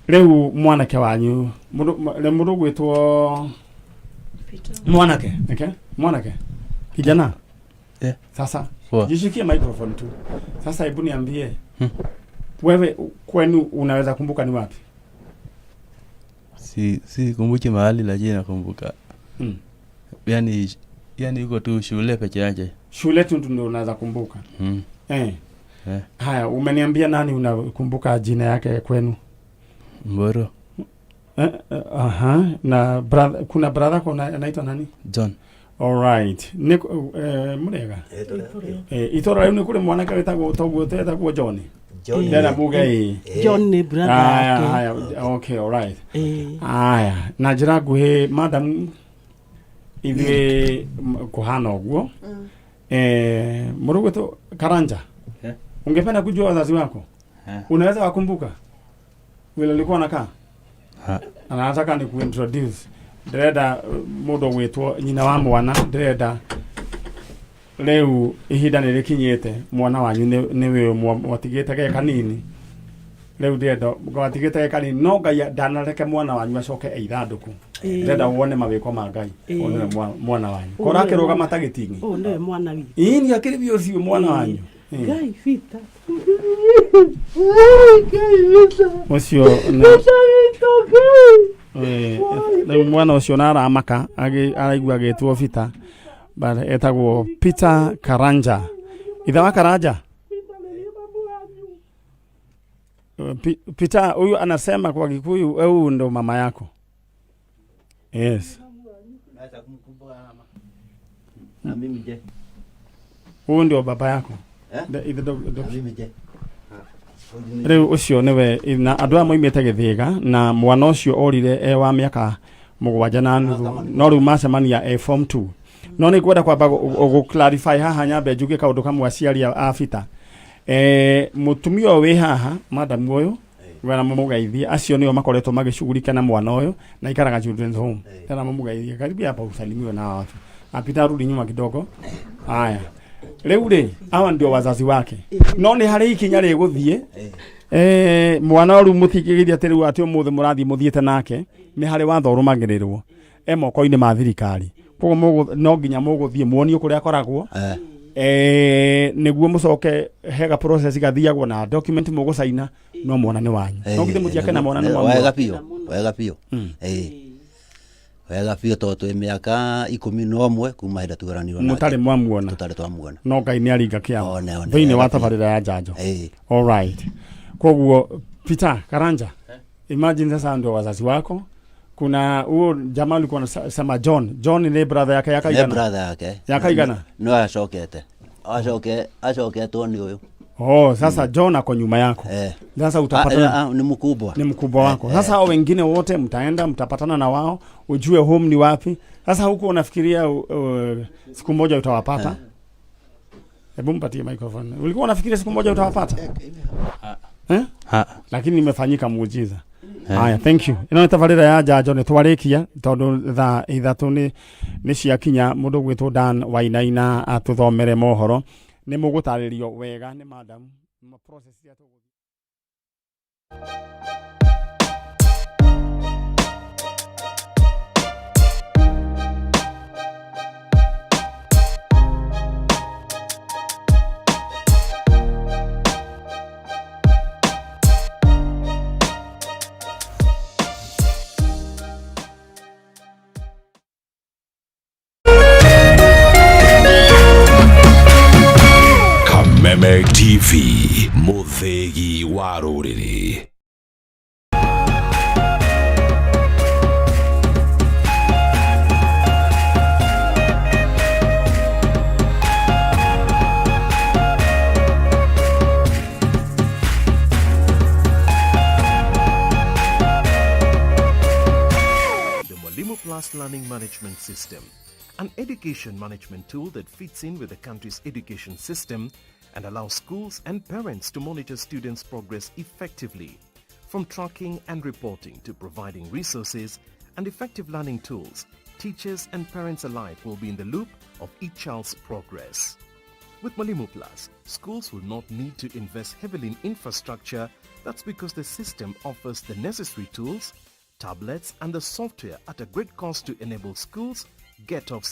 rĩu mwanake wanyu mũndũ rĩ mũndũ ũgwĩtwo mwanake okay? mwanake kijana Yeah. sasa Poa. jishikie microphone tu sasa hebu niambie wewe kwenu unaweza kumbuka ni wapi Si si kumbuki mahali lakini nakumbuka. Mm. Yani yani yuko tu shule peke yake. shule tu ndio unaweza kumbuka Mm. eh. Eh. haya umeniambia nani unakumbuka jina yake kwenu Mboro eh, eh, aha na brother, kuna brother kuna anaitwa nani John. Alright. Nĩ eh, mũrĩega Eh, itũra rĩu nĩ kũrĩ mwanake wĩtagwo toguo tetagwo John John. ndĩrenda muge ĩĩ John nĩ brother Aya, yake. haya, okay alright Ĩĩ. aya na njĩra nguhĩ madam ithuĩ kũhana ũguo eh, mũrũgwĩtwo Karanja Eh. ungependa kujua wazazi wako Eh. unaweza wakumbuka vile ulikuwa unakaa Ha. anataka ni kuintroduce ndĩrenda mũndũ ũgwĩtwo nyina wa mwana ndĩrenda rĩu ihinda nĩ rĩkinyĩte mwana wanyu nĩ nĩ wĩ mwatigĩte ge kanini rĩu ndĩrenda gwatigĩte ge kanini no ngai ndanareke mwana wanyu acoke e ithandũkũ Ĩĩ. ndĩrenda wone mawĩko ma ngai Ĩĩ. ũyũ nĩwe mwana wanyu Ũyũ korwo nĩwe akĩrũgama mwana- ta gĩting'i ũyũ nĩwe mwana witũ ĩni akĩrĩ biũ ũcio mwana wanyu Ĩĩ. Ngai Peter. Ngai Peter. ũcio nĩ- Peter witũ Ngai. Eh, rĩu mwana ũcio na aramaka araigua agĩtwo Peter but etagwo Peter Karanja ithe wa Karanja Peter huyu anasema kwa Kikuyu huyu ndo mama yako yes Na mimi je? huyu ndio baba yako Eh? Ithe ndo- Na mimi je? rĩu ũcio nĩwe na andũ aya moimĩte gĩthĩga na mwana ũcio orire e wa mĩaka mũgwanja na nuthu no rĩu macemania e form 2 no nĩ ngwenda kwamba gũ clarify haha nyambe njuge kaũndũ kamwe aciari a Peter eh mũtumia ũyũ wĩ haha madam ũyũ wena mũmũgeithie acio nĩo makoretwo magĩcugurika na mwana ũyũ na ikaraga children's home tena mũmũgeithie karibu hapa usalimiwe na hawa watu apita rudi nyuma kidogo haya rĩu rĩ awa ndio wazazi wake no nĩ harĩ ikinya rĩgũthiĩ eh, mwana ũrũ mũtingĩgeithia atĩ rĩu atĩ ũmũthĩ mũrathiĩ mũthiĩte nake nĩ harĩ watho ũrũmagĩrĩrwo e moko-inĩ ma thirikari koguo no nginya mũgũthiĩ muonio kũrĩa akoragwo eh, nĩguo mũcoke hega process gathiagwo na document mũgũcaina no mwana nĩ wanyu no githĩ mũtiake na mwana nĩ wega mwamuona biũ wega biũ ĩĩ wega biũ tondũ twĩ mĩaka 11 kuma hĩndĩ tugaranirwo nake. mũtarĩ mwamuona tũtarĩ twamuona no ngai nĩ aringa kĩama one, thĩinĩ wega wa biũ. tabarĩra ya njanjo alright koguo Peter Karanja imagine sasa ndio wazazi wako Kuna huo jamaa ulikuwa unasema John. John ni brother yake Nĩ yakaigana? Brother yake. Yakaigana? No acokete acoke acoketwo nĩ ũyũ. Oh, sasa John ako nyuma yako. Eh. Sasa utapatana. Ah, ah, ni mkubwa. Ni mkubwa wako. Sasa hao wengine wote mtaenda mtapatana na wao, ujue home ni wapi. Sasa huku unafikiria siku moja utawapata? Hebu mpatie microphone. Ulikuwa unafikiria siku moja utawapata? Eh? Ha. Lakini imefanyika muujiza. Eh. Haya, thank you. Ĩno nĩ tabarĩra ya njanjo. Nĩ twarĩkia tondũ thaa 3 nĩ ciakinya. Mũndũ gwĩtwo Dan Wainaina atũthomere mohoro. Nĩ mũgũtarĩrio wega nĩ madam process iria tũgũthiĩ. Kameme TV, mũthĩgi wa rũrĩrĩ. The Mwalimu Plus Learning Management System, an education management tool that fits in with the country's education system and allows schools and parents to monitor students' progress effectively. From tracking and reporting to providing resources and effective learning tools, teachers and parents alike will be in the loop of each child's progress. With Mwalimu Plus, schools will not need to invest heavily in infrastructure. That's because the system offers the necessary tools, tablets and the software at a great cost to enable schools get off